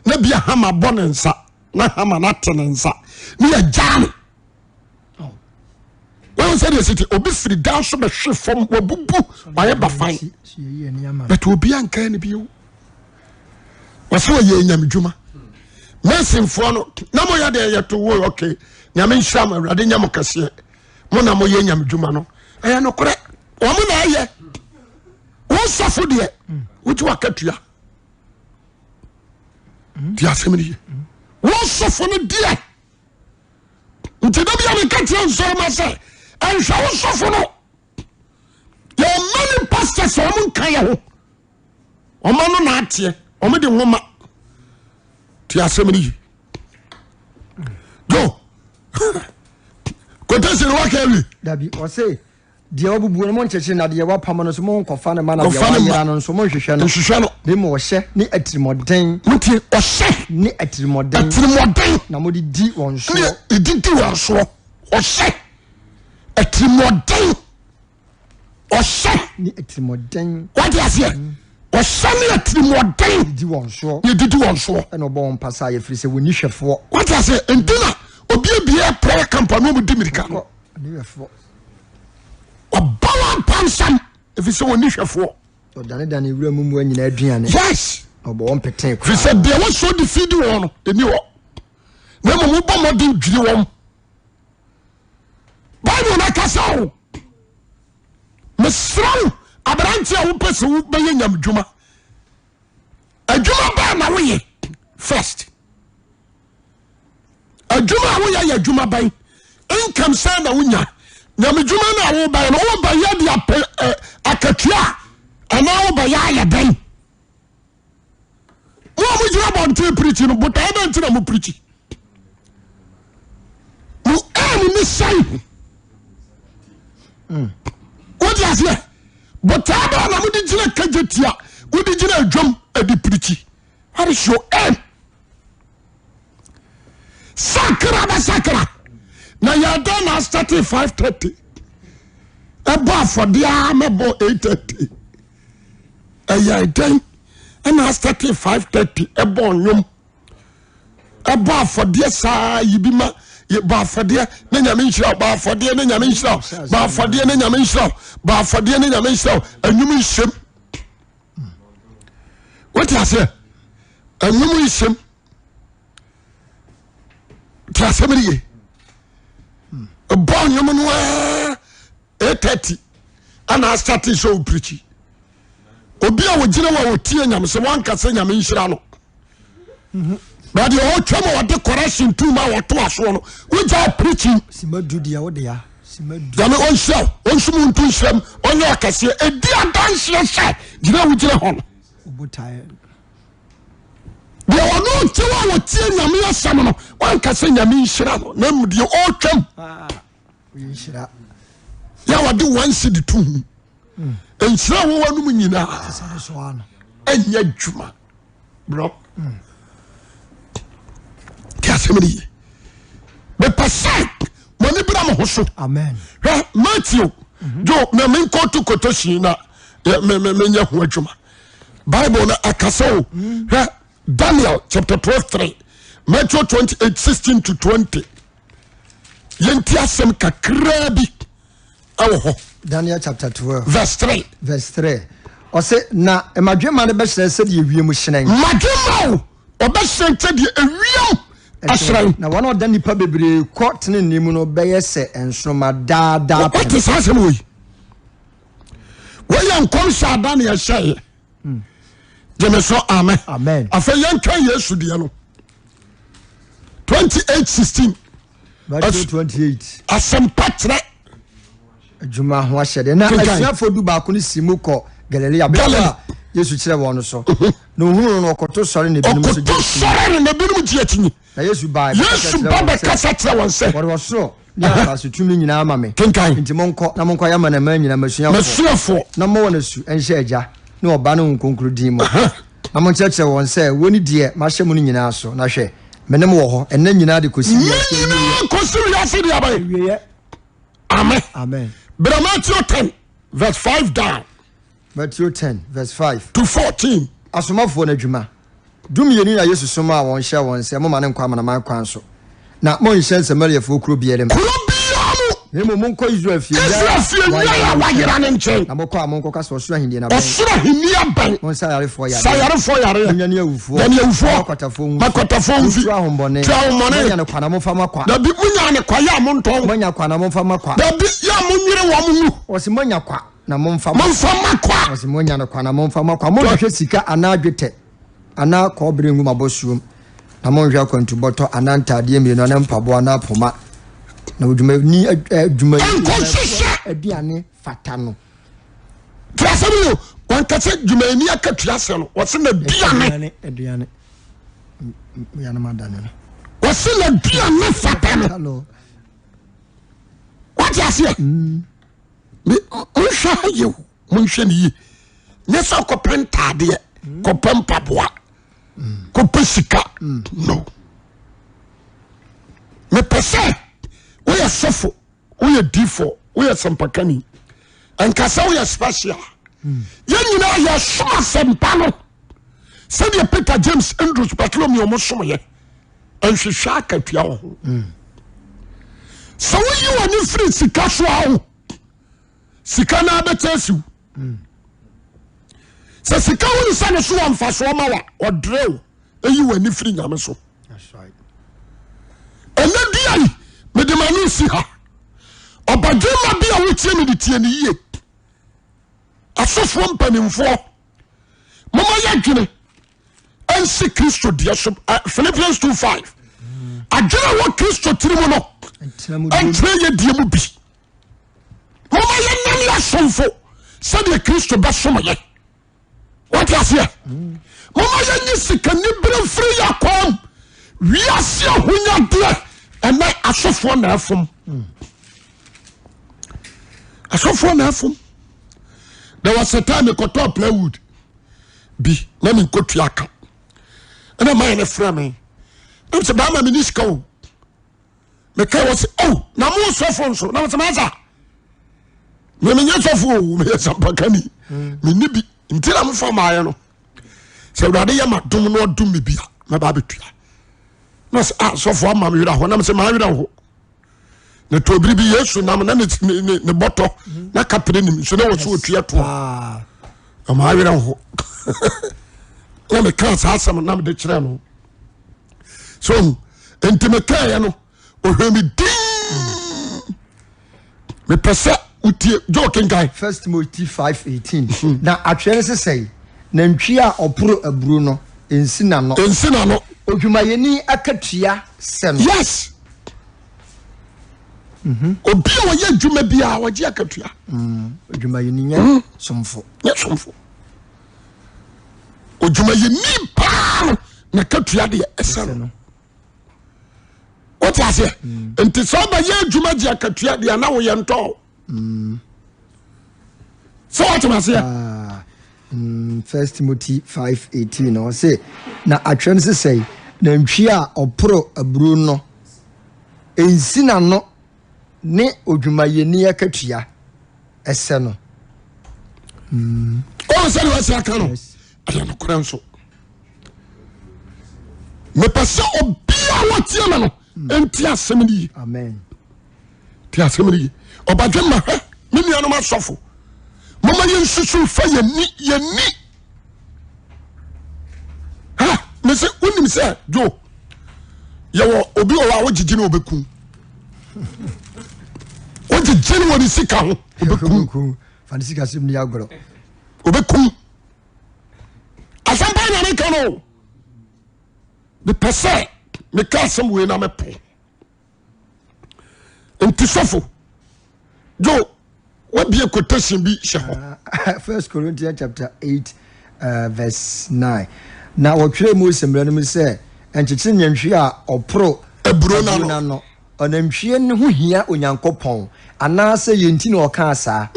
na bi a hama bɔ ne nsa na hama no ate ne nsa ne yɛgyaa no wɔn sɛ deɛ ɛsi teɛ obi firi dan so bɛhwe fam wabubu wayɛ bafan but obi ankaa ne bio wɔsɛ wɔyɛ nyamedwuma masonfoɔ no na moyɛ deɛ yɛto wo ok nyame nhyira mo awurade nyɛ mo kɛseɛ mo na moyɛ nyamedwuma no ɛyɛ nokorɛ wɔn na ɛyɛ wo sɔfo deɛ wogye wakatua di asɛm no ye wo sɔfo no deɛ nti da bia meka kyerɛ nsɔrema sɛ ɛnhwɛ wo sɔfo no yɛwɔ many pastors a wɔn nka yɛ ho wɔn ano na ateɛ wɔn de nwoma te asɛm no yi jo quotation waka awie. Dabi ɔse deɛ wabubuo no monkyekye na deɛ wapam no nso monkɔfa no ma na deɛ wayera no nso monhwehwɛ no nhwehwɛ no na mmom ɔhyɛ ne atirimuɔden motie ɔhyɛ ne atirimuɔden atirimuɔden na mode di wɔn soɔ ne ɛdi di wɔn soɔ ɔhyɛ atirimuɔden ɔhyɛ ne atirimuɔden wate aseɛ ɔhyɛ ne atirimuɔden di wɔn soɔ ne didi wɔn soɔ ɛna ɔbɔ wɔn pasa a yɛfiri sɛ wɔnni hwɛfoɔ wate aseɛ nti na obi abie prayer camp a na ɔmo di mirika no ɔne hwɛfoɔ ɔbɔ wɔn pansam ɛfiri sɛ wɔnni hwɛfoɔ ɔdanedane wura mu mmoa nyinaa aduane yes na ɔbɔ wɔn petee ɛfiri sɛ deɛ wɔsɔ de fidi wɔn no ɛni hɔ na mmom wobɔ mmɔden dwiri wɔn bible no kasa o mesrɛ wo aberante a wopɛ sɛ wobɛyɛ nyamdwuma adwuma bɛɛ na woyɛ first adwuma a woyɛ yɛ adwuma bɛn income sɛ na wonya nyamedwuma no a wobɛyɛ no wobɛyɛ de apɛ akatua anaa wobɛyɛ ayɛ dɛn Mo a mogyina abɔnten pirikyi no, botae bɛn nti na mo pirikyi? Mo aim ne sɛn? Wode aseɛ? Botae bɛn na mode gyina kagye tia, wode gyina adwam de pirikyi? What is your aim? Sakra bɛsakra na yɛdɛn na asate 5:30 ɛbɔ afɔdeɛ a mɛbɔ 8:30 ɛyɛ dɛn ɛna asate 5:30 ɛbɔ nnwom ɛbɔ afɔdeɛ saa yi bi ma bɔ afɔdeɛ ne nyame nhyira bɔ afɔdeɛ ne nyame nhyira bɔ afɔdeɛ ne nyame nhyira bɔ afɔdeɛ ne nyame nhyira ɛnwom nhyɛm wote aseɛ ɛnwom nhyɛm te asɛm no ye bɔ nnwom no aa 8:30 ana asate sɛ ɔpirikyi obi a wɔgyina wɔ a wɔtie nyame sɛ wanka sɛ nyame nhyira no na deɛ ɔtwa ma ɔde correction tu ma wɔto asoɔ no wogya preaching nyame ɔnhyira wo ɔnsom nto nhyira m ɔnyɛ ɔkɛseɛ ɛdi adanseɛ sɛ gyina wogyina hɔ no deɛ ɔno ɔte hɔ a wɔtie nyame asɛm no wanka sɛ nyame nhyira no na mmom deɛ ɔretwam ah, yɛ wɔde one cedi to ho nhyira wɔ wɔnom nyinaa ɛnyɛ adwuma borɔ te asɛm no ye mepɛ sɛ mɔne bra mo ho so hwɛ Matthew jo na menkɔto quotation na menyɛ ho adwuma Bible no akasa o hwɛ Daniel chapter 12 3 Matthew 28 16 to 20 yɛnti asɛm kakraa bi ɛwɔ hɔ. Daniel chapter 12 verse 3. Verse 3. Ɔse na mmadwemma no bɛhyerɛn sɛdeɛ ewiem hyerɛn. Mmadwemma o, ɔbɛhyerɛn sɛdeɛ ewiem ɛhyerɛn. Na wɔn a wɔda nnipa bebree kɔ tenenee mu no bɛyɛ sɛ nsoromma daa daapem. Wote saa asɛm wɔ yi? Wɔyɛ nkɔmhyɛ a Daniel hyɛeɛ. Gyeme so amen. Amen. Afei yɛnka Yesu deɛ no. 28 16. Matthew 28. Asɛmpa kyerɛ. Adwuma ho ahyɛdeɛ. Na asuafoɔ du baako no si mu kɔ Galilea bepɔ a Yesu kyerɛ wɔn no so. Na ohunu no no ɔkɔto sɔre na ebinom nso gye Ɔkɔto sɔre no na ebinom gye akyinnye. Na Yesu bae Yesu ba bɛkasa kyerɛ wɔn sɛ. Wɔde ɔsoro ne asase tumi nyinaa ama me. Kenkan. Enti monkɔ na monkɔyɛ amanaman nyinaa m'asuafoɔ. M'asuafoɔ. Na mommɔ wɔn asu nhyɛ Agya ne Ɔba ne Honhom Kronkron din mu. Na monkyerɛkyerɛ wɔn sɛ wɔnni deɛ mahyɛ mo no nyinaa so. Na hwɛ, me ne mo wɔ hɔ nna nyinaa de kɔsi wiase awieeɛ. Nna nyinaa kɔsi wiase deɛ bɛn? Awieeɛ. Amen. Amen. Bra Matthew 10 verse 5 down. Matthew 10 verse 5. To 14. Asomafoɔ no adwuma. Dumienu na Yesu somaa wɔn hyɛɛ wɔn sɛ, Mommane nnkɔ amanaman kwan so, na monnhyɛn Samariafoɔ kuro biara mu. Kuro biara mu. Na mmom monkɔ Israel fie Israel fie nnwan a wɔayera no nkyɛn. Na mokɔ a, monkɔka sɛ, Ɔsoro ahennie no abɛn. Ɔsoro ahennie abɛn. Monsa ayarefoɔ yareɛ. Sa ayarefoɔ yareɛ. Monyane awufoɔ. Nyane awufoɔ. Mo akwatafoɔ ho fi. Mo akwatafoɔ ho fi. Montu ahombɔne. Tu ahombɔne. Moanya no kwa na momfa ma kwa. Dabi, monya no kwa, yɛ a montɔn. Moanya kwa na momfa ma kwa. Dabi, yɛ a monwere wɔn ngu. Wɔse moanya kwa. Na momfa ma. Momfa ma kwa. Ɔse monya no kwa na momfa ma kwa. Monhwehwɛ sika anaa dwetɛ anaa kɔɔbere ngu m'abɔsoɔm, na monhwɛ akwantu bɔtɔ anaa ntaadeɛ mmienu anaa mpaboa anaa poma. Na odwumani adwuma Nkɔhyehyɛ. aduane fata no. Ti asɛm yi o, wɔnka sɛ dwumayɛni akatua sɛ no, wɔse n'aduane. Aduane, aduane. Yanom adane no. Wɔse n'aduane fata no. Wate aseɛ? Mm. Monhwɛ ha yie o, monhwɛ no yie. Nyɛ sɛ kɔpɛ ntaadeɛ, kɔpɛ mpaboa, kɔpɛ sika. No. Mepɛ sɛ woyɛ sɔfo, woyɛ difo, woyɛ sɛmpakani. Nka sɛ woyɛ special. Yɛn nyinaa yɛsom asɛmpa no sɛdeɛ Peter, James, Andrews, Bartholomew ɔmo somyɛ. Nhwehwɛ akatua wɔ ho. Sɛ woyi w'ani firi sika so a wo sika no abɛkyɛ asiw. Sɛ sika wo nsa no so wɔ mfasoɔ ma wa ɔdrɛ wo eyi w'ani firi nyame so. Ɛnɛ dua yi mede m'ano si ha. Ɔbadwemma bi a wotie me de tie ne yie. Asɔfoɔ mpanimfoɔ moma yɛdwene ɛnsi Kristo deɛ so. Philippians 2:5 adwene a wɔ Kristo tiri mu no ɛntena yɛ deɛ mu bi. Moma yɛnane asomfo sɛdeɛ Kristo bɛsom yɛ. Wote aseɛ? Moma yɛnye sikanibere mfiri yɛ akwam. Wiase ahonyadeɛ ɛnɛ asɔfoɔ na ɛfom. Asɔfoɔ na ɛfom. There was a time mekɔtɔɔ plywood bi na menkɔtua ka. Ɛna maa no frɛ me. Ɛna sɛ bɛrima meni sika o. Meka wɔ sɛ oh na mo sɔfo nso na sɛ masa. Me menyɛ sɔfo o meyɛ sampakani. Menni bi nti na mefa maayɛ no. Sɛ Awurade yɛ ma dom na ɔdom me bi a mɛba abɛtua. Na sɛ ah sɔfo ama me werɛ ho na mesɛ maa werɛ ho. Na tɔ biribi Yesu nam na ne ne ne bɔtɔ na kapere nim nso na wɔ so otua toɔ. Na maa werɛ ho. Na meka saa asɛm na mede kyerɛ no. So nti mekaeɛ no ɔhwɛ me din. Mepɛ sɛ wotie Joe kenkan. First Timothy 5:18 Na atwerɛ no sesɛe, nantwie a ɔporo aburo no, nsi n'ano. Nsi n'ano. Odwumayɛni akatua sɛ no. Yes. Obi a ɔyɛ adwuma biara ɔgye akatua. Odwumayɛni nyɛ somfo. Nyɛ somfo. Odwumayɛni paa no n'akatua deɛ ɛsɛ no. Wote aseɛ? Nti sɛ ɔbɛyɛ adwuma gye akatua deɛ na woyɛ ntɔ. Sɛ wote aseɛ? First Timothy 5:18 na ɔse na atwerɛ no sesɛe nantwie a ɔporo aburo no nsi n'ano ne odwumayɛni akatua ɛsɛ no. Ɔn sɛ deɛ wɔasi aka no ɛyɛ nokorɛ nso. Mepɛ sɛ obiara wɔtie me no nti asɛm no yie. Amen. Ti asɛm no yie. Ɔbadwe ma hwɛ. Me nuanom asɔfo, moma yɛnsusu fa yɛni yɛni. Ha, mese wonim sɛ jo yɛwɔ obi wɔ hɔ a wogyegye no ɔbɛku. Wogyegye no wɔ ne sika ho ɔbɛku. Fa ne sika sɛm ni agorɔ. Ɔbɛku. Asɛm paa na meka no. Mepɛ sɛ meka asɛm wei na mepɔ. Nti sɔfo jo wabie quotation bi hyɛ hɔ. Ah, First Corinthians chapter 8 uh, verse 9. Na wɔtwerɛ Mose mmara no mu sɛ, nkyekyere nantwie a ɔporo aburo no ano. Ɔnantwie no ho hia Onyankopɔn, anaasɛ yɛn nti na ɔkaa saa?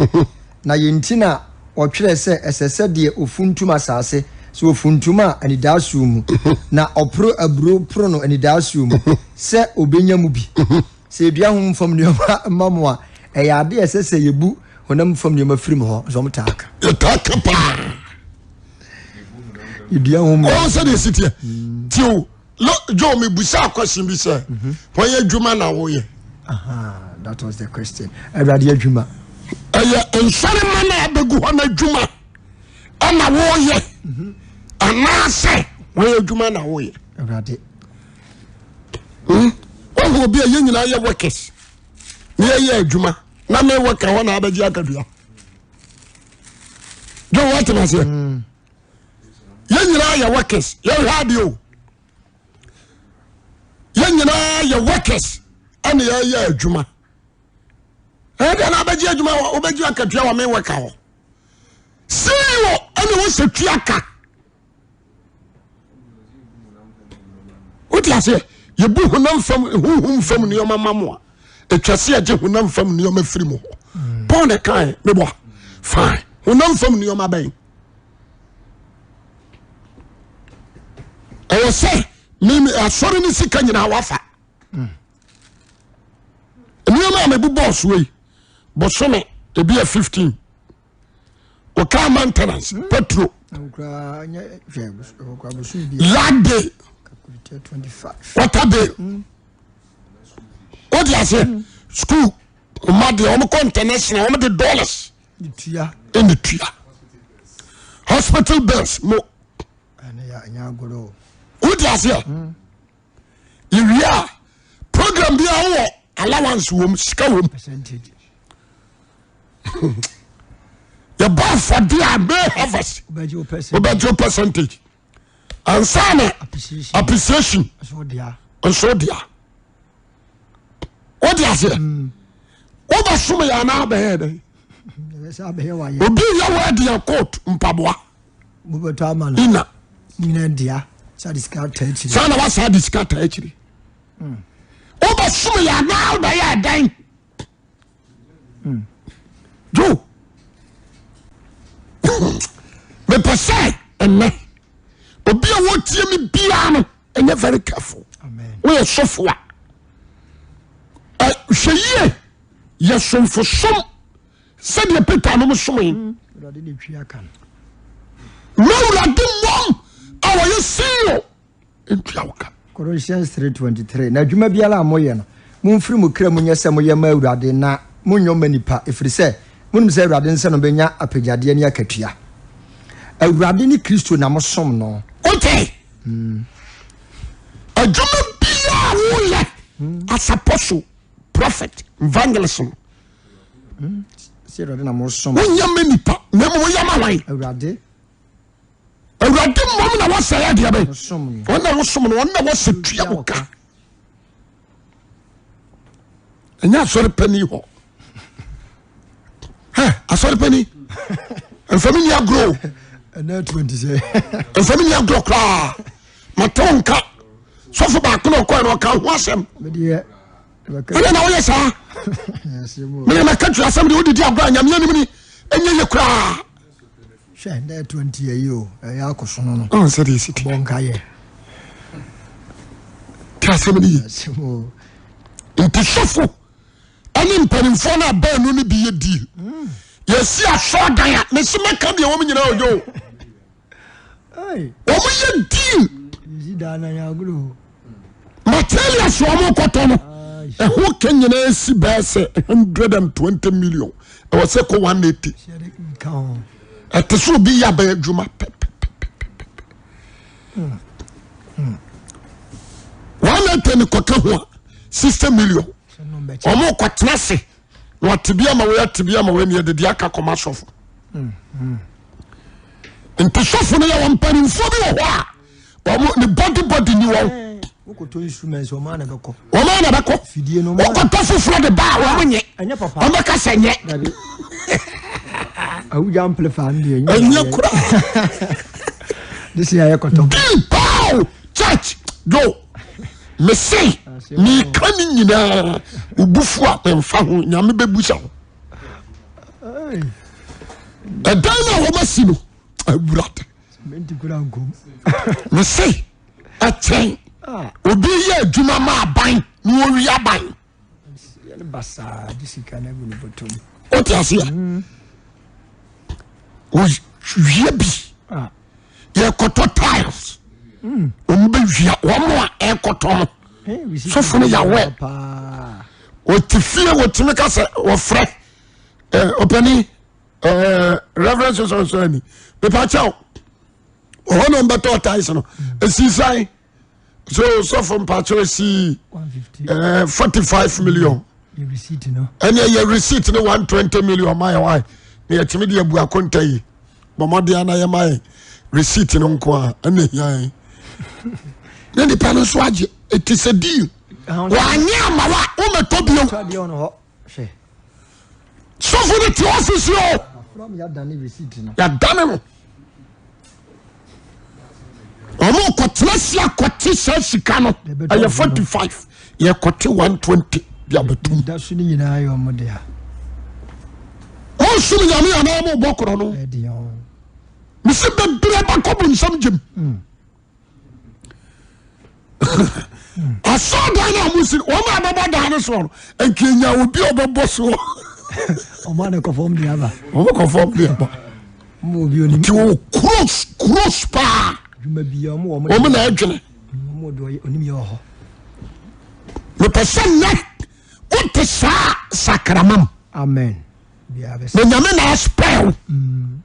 Na yɛn nti na ɔtwerɛɛ sɛ ɛsɛ sɛ deɛ ɔfuntum asase, sɛ ɔfuntum a, anidaasoɔ mu, na ɔporo aburoo poro no anidaasoɔ mu, sɛ ɔbɛnya mu bi. Sɛ yɛdua honhom fam nneɛma ma mo a, ɛyɛ adeɛ a ɛsɛ sɛ yɛbu honam fam nneɛma firi mo hɔ. Nso wɔtaa ka. Yɛtaa ka paa. Yɛdua honhom. Ɔwɔ sɛ deɛ ɛsi teɛ. Tio. No, Joe, me busa question bi sɛ, wɔn yɛ adwuma na woyɛ? That was the question. Awurade adwuma. Ɛyɛ nsɔre ma na abɛgu hɔ n'adwuma ɛna woyɛ mhm. anaasɛ wɔn yɛ adwuma na woyɛ? Awurade. Hmm? Wɔn obi a yɛn nyinaa yɛ workers na yɛyɛ adwuma na me worker hɔ na abɛgye akatua. Joe, wɔte na seɛ. Hmm. Yɛn nyinaa yɛ workers yɛhwɛ adeɛ o yɛn nyinaa yɛ workers ɛna yɛyɛ adwuma ɛyɛ deɛ na abɛgye adwuma wɔ wobɛgye akatua wɔ me worker hɔ CEO ɛna wɔsɛ tua ka wote aseɛ yɛbu honam fam honhom fam nneɛma ma mo a ɛtwa sɛ yɛgye honam fam nneɛma firi mu hɔ Paul na ɛkae meboa fine honam fam nneɛma bɛn ɛwɔ sɛ mimi asɔre ne sika nyinaa wafa nneɛma a mebobɔɔ soɔ yi bosome ebi yɛ 15 ɔkaa maintenance hmm. petrol yard day water bill hmm. o di ase hmm. school ɔma deɛ wɔn kɔ international wɔn de dollars ɛna tua hospital bills mo o di aseɛ yɛwie a program bi a wowɔ allowance wom sika wom yɛbɔ afɔde a may harvest wobɛgye wo percentage ansa na appreciation nso dea wode aseɛ mm. wobɛsom yɛ anaa bɛyɛ dɛn obi yɛ wɔ adeɛ coat mpaboa Mobɛtɔ ama no. Ina. Nyina dea. Saa de sika taa akyiri. Saa na wasaa de sika taa akyiri. Hmm. Wobɛsom yɛ anaa wobɛyɛ ɛdɛn? Hmm. Jo. Mepɛ sɛ ɛnɛ obi a wɔtie me biara no ɛnyɛ very careful. Woyɛ sɔfo a hwɛ yie yɛ somfo som sɛdeɛ Peter nom somee mm, na Awurade mmom a wɔyɛ CEO ntua wo ka. Colossians 3:23 Na adwuma biara a moyɛ no, momfiri mo kra mu nyɛ sɛ moyɛ ma Awurade na monnyɔ mma nnipa, ɛfiri sɛ monim sɛ Awurade nsa na ɔbɛnya apɛgyadeɛ ne akatua. Awurade ne Kristo na mosom no. Wote? Mm. Adwuma biara woyɛ mm. as apostle, prophet, evangelist no, Sɛ Awurade na mosom. Wonyɛ ma nipa na mmom woyɛ ma hwan? Awurade. Awurade mmom na wɔsɛ yɛ adeɛ bɛn? Wɔn na wosom no, wɔn na wɔsɛ tua wo ka. Ɛnyɛ asɔre panyin hɔ. Hɛ asɔre panyin. Nfami ni agorɔ o. Ɛnɛ 20 sɛ. Nfami ni agorɔ koraa. Mate wo nka. Sɔfo baako na ɔkɔɛ na ɔka ho asɛm. Ɛdɛ na woyɛ saa mene mɛka tiri asɛm deɛ wodedi agorɔ a nyame anim ni ɛnyɛ yɛ koraa hwɛ dɛ 20 ayi o ɛyɛ akɔsono no ɔn sɛ deɛ ɛsi bɔ nka yɛ te asɛm no ye nti sɔfo ɛne mpanimfoɔ no abaanu no bi yɛ die hmm. yɛsi asɔɔdan a mesi mɛka deɛ wɔm nyinaa ɔyɛ o wɔn yɛ deal materials wɔn kɔtɔ no. Ɛho ka nyinaa si bɛyɛ sɛ 120 million. Ɛwɔ sɛ kɔ 180. Ɛte sɛ obi yɛ abɛn adwuma pɛpɛpɛpɛ. 180 ne kɔka ho a 60 million. Wɔn kɔtena ase na wɔte bi ama wei ate bi ama wei ne yɛde deɛ aka kɔma sɔfo. Nti sɔfo no yɛ wɔn mpanimfoɔ bi wɔ hɔ a wɔn ne body body ni wɔn. Wokɔtɔ instruments wɔn ana bɛkɔ. Wɔn ana bɛkɔ. Fidie no. Wokɔtɔ foforɔ de ba a wɔn nyɛ. Ɛnyɛ papa. Wɔn bɛka sɛ nyɛ. Dabi. Awuja amplifier no deɛ. Ɛnyɛ kura. This year yɛ kɔtɔ. Deep pow church do. Mese meka ne nyinaa obufu a memfa ho nyame bɛbusa ho. Ɛdan no a wɔmasi no awurade. Mese ɛkyɛn ah. obi yɛ adwuma ma aban na wɔwi aban. Wote aseɛ mm. wɔwia bi ah. yɛkɔtɔ tiles mm. wɔn bɛwia wɔn a ɛkɔtɔ no sɔfo no yawɛ wɔte fie wɔtumi ka sɛ wɔfrɛ ɔpani reverend sɔsɔsɔ ni pepa kyɛw ɔhɔ na ɔmbɛtɔ tiles no ɛsi san so sɔfo mpakyɛw ɛsi 45 million ɛne ɛyɛ receipt no 120 million ma yɛ wae na yɛtumi de abu akonta yi bɔ mmɔden ana yɛ ma yɛ receipt no nko a ɛna hia yɛn na nipa no nso agye it is a deal wanyɛ ama wa womɛtɔ bio sɔfo no te ɔfisi o yɛdane no ɔmo kɔtena si akɔte saa sika no ɛyɛ 45 yɛkɔte 120 de abɛtum ɔnsom nyame anaa mo bɔ korɔ no mesi bebree bɛkɔ bonsam gyem hmm. Asɔɔdan no a wɔn si wɔn a bɛbɔ dan no soɔ no nka enya obi a ɔbɛbɔ soɔ. Wɔn a na kɔ fam de aba. Wɔn kɔ fam de aba. Wɔn obi onim. Ti wɔ kuros kuros paa. Adwuma bi wɔn wɔn. Wɔn na ɛdwene. Wɔn wɔ do onim yɛ wɔ hɔ. Mepɛ sɛ nnɛ wote saa sakramam. Amen. Na nyame na aspɛw. Mm.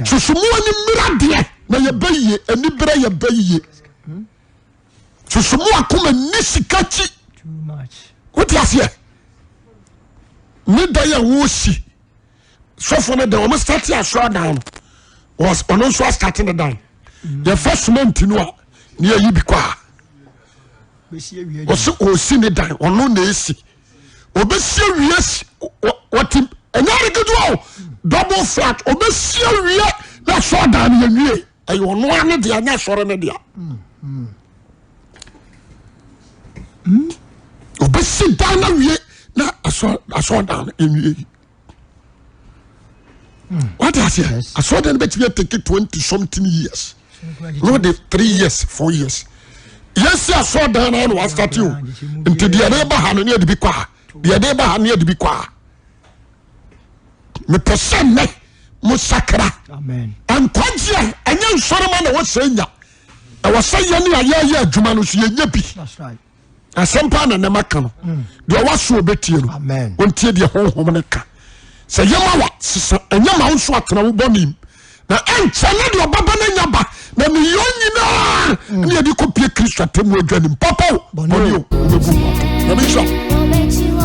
Susu mu ani mmira deɛ na yɛbɛ yie ani berɛ yɛbɛ yie. Susu mu akoma ni sika kyi. Wote aseɛ? Ne da yɛ wosi sɔfo no dan wɔn start asɔrɔ dan no ɔno nso asate ne dan. Yɛfa cement no a ne yɛyi bi kɔ a ɔsi ɔsi ne dan ɔno na esi. Obesi awie wɔte ɛnyɛ ade ketewa o double flat obesi awie na asɔre dan no yɛnwie ɛyɛ ɔno ara ne dea nyɛ asɔre ne dea obesi dan no awie na asɔre dan no yɛnwie yi wate aseɛ asɔre dan no bɛtumi atake 20 something years na ɔde 3 years 4 years yɛsi asɔre dan no na wastate o nti deɛ ɛde ba ha no ne yɛde bi kɔ ha deɛ ɛde ba ha ne yɛde bi kɔ ha mepɛ sɛ nnɛ mo sakra nkwagyeɛ ɛnyɛ nsɔrema na wɔsɛ nya ɛwɔ sɛ yɛne a yɛyɛ adwuma no so yɛnya bi Asɛm paa na nɛma ka no. Mm. Deɛ ɔwɔ so ɔbɛtie no. Ɔntie deɛ honhom no ka. Sɛ yɛma wa sesa ɛnyɛ ma wo nso atena wo bɔne mu. Na ɛnkyɛ ne deɛ ɔbɛba no anya ba na ne yɔ nyinaa mm. ne yɛde kɔpie Kristo atemmu adwa nim. Papa o, bɔne o, wobɛbu mu atɛn. Nyame nhyira.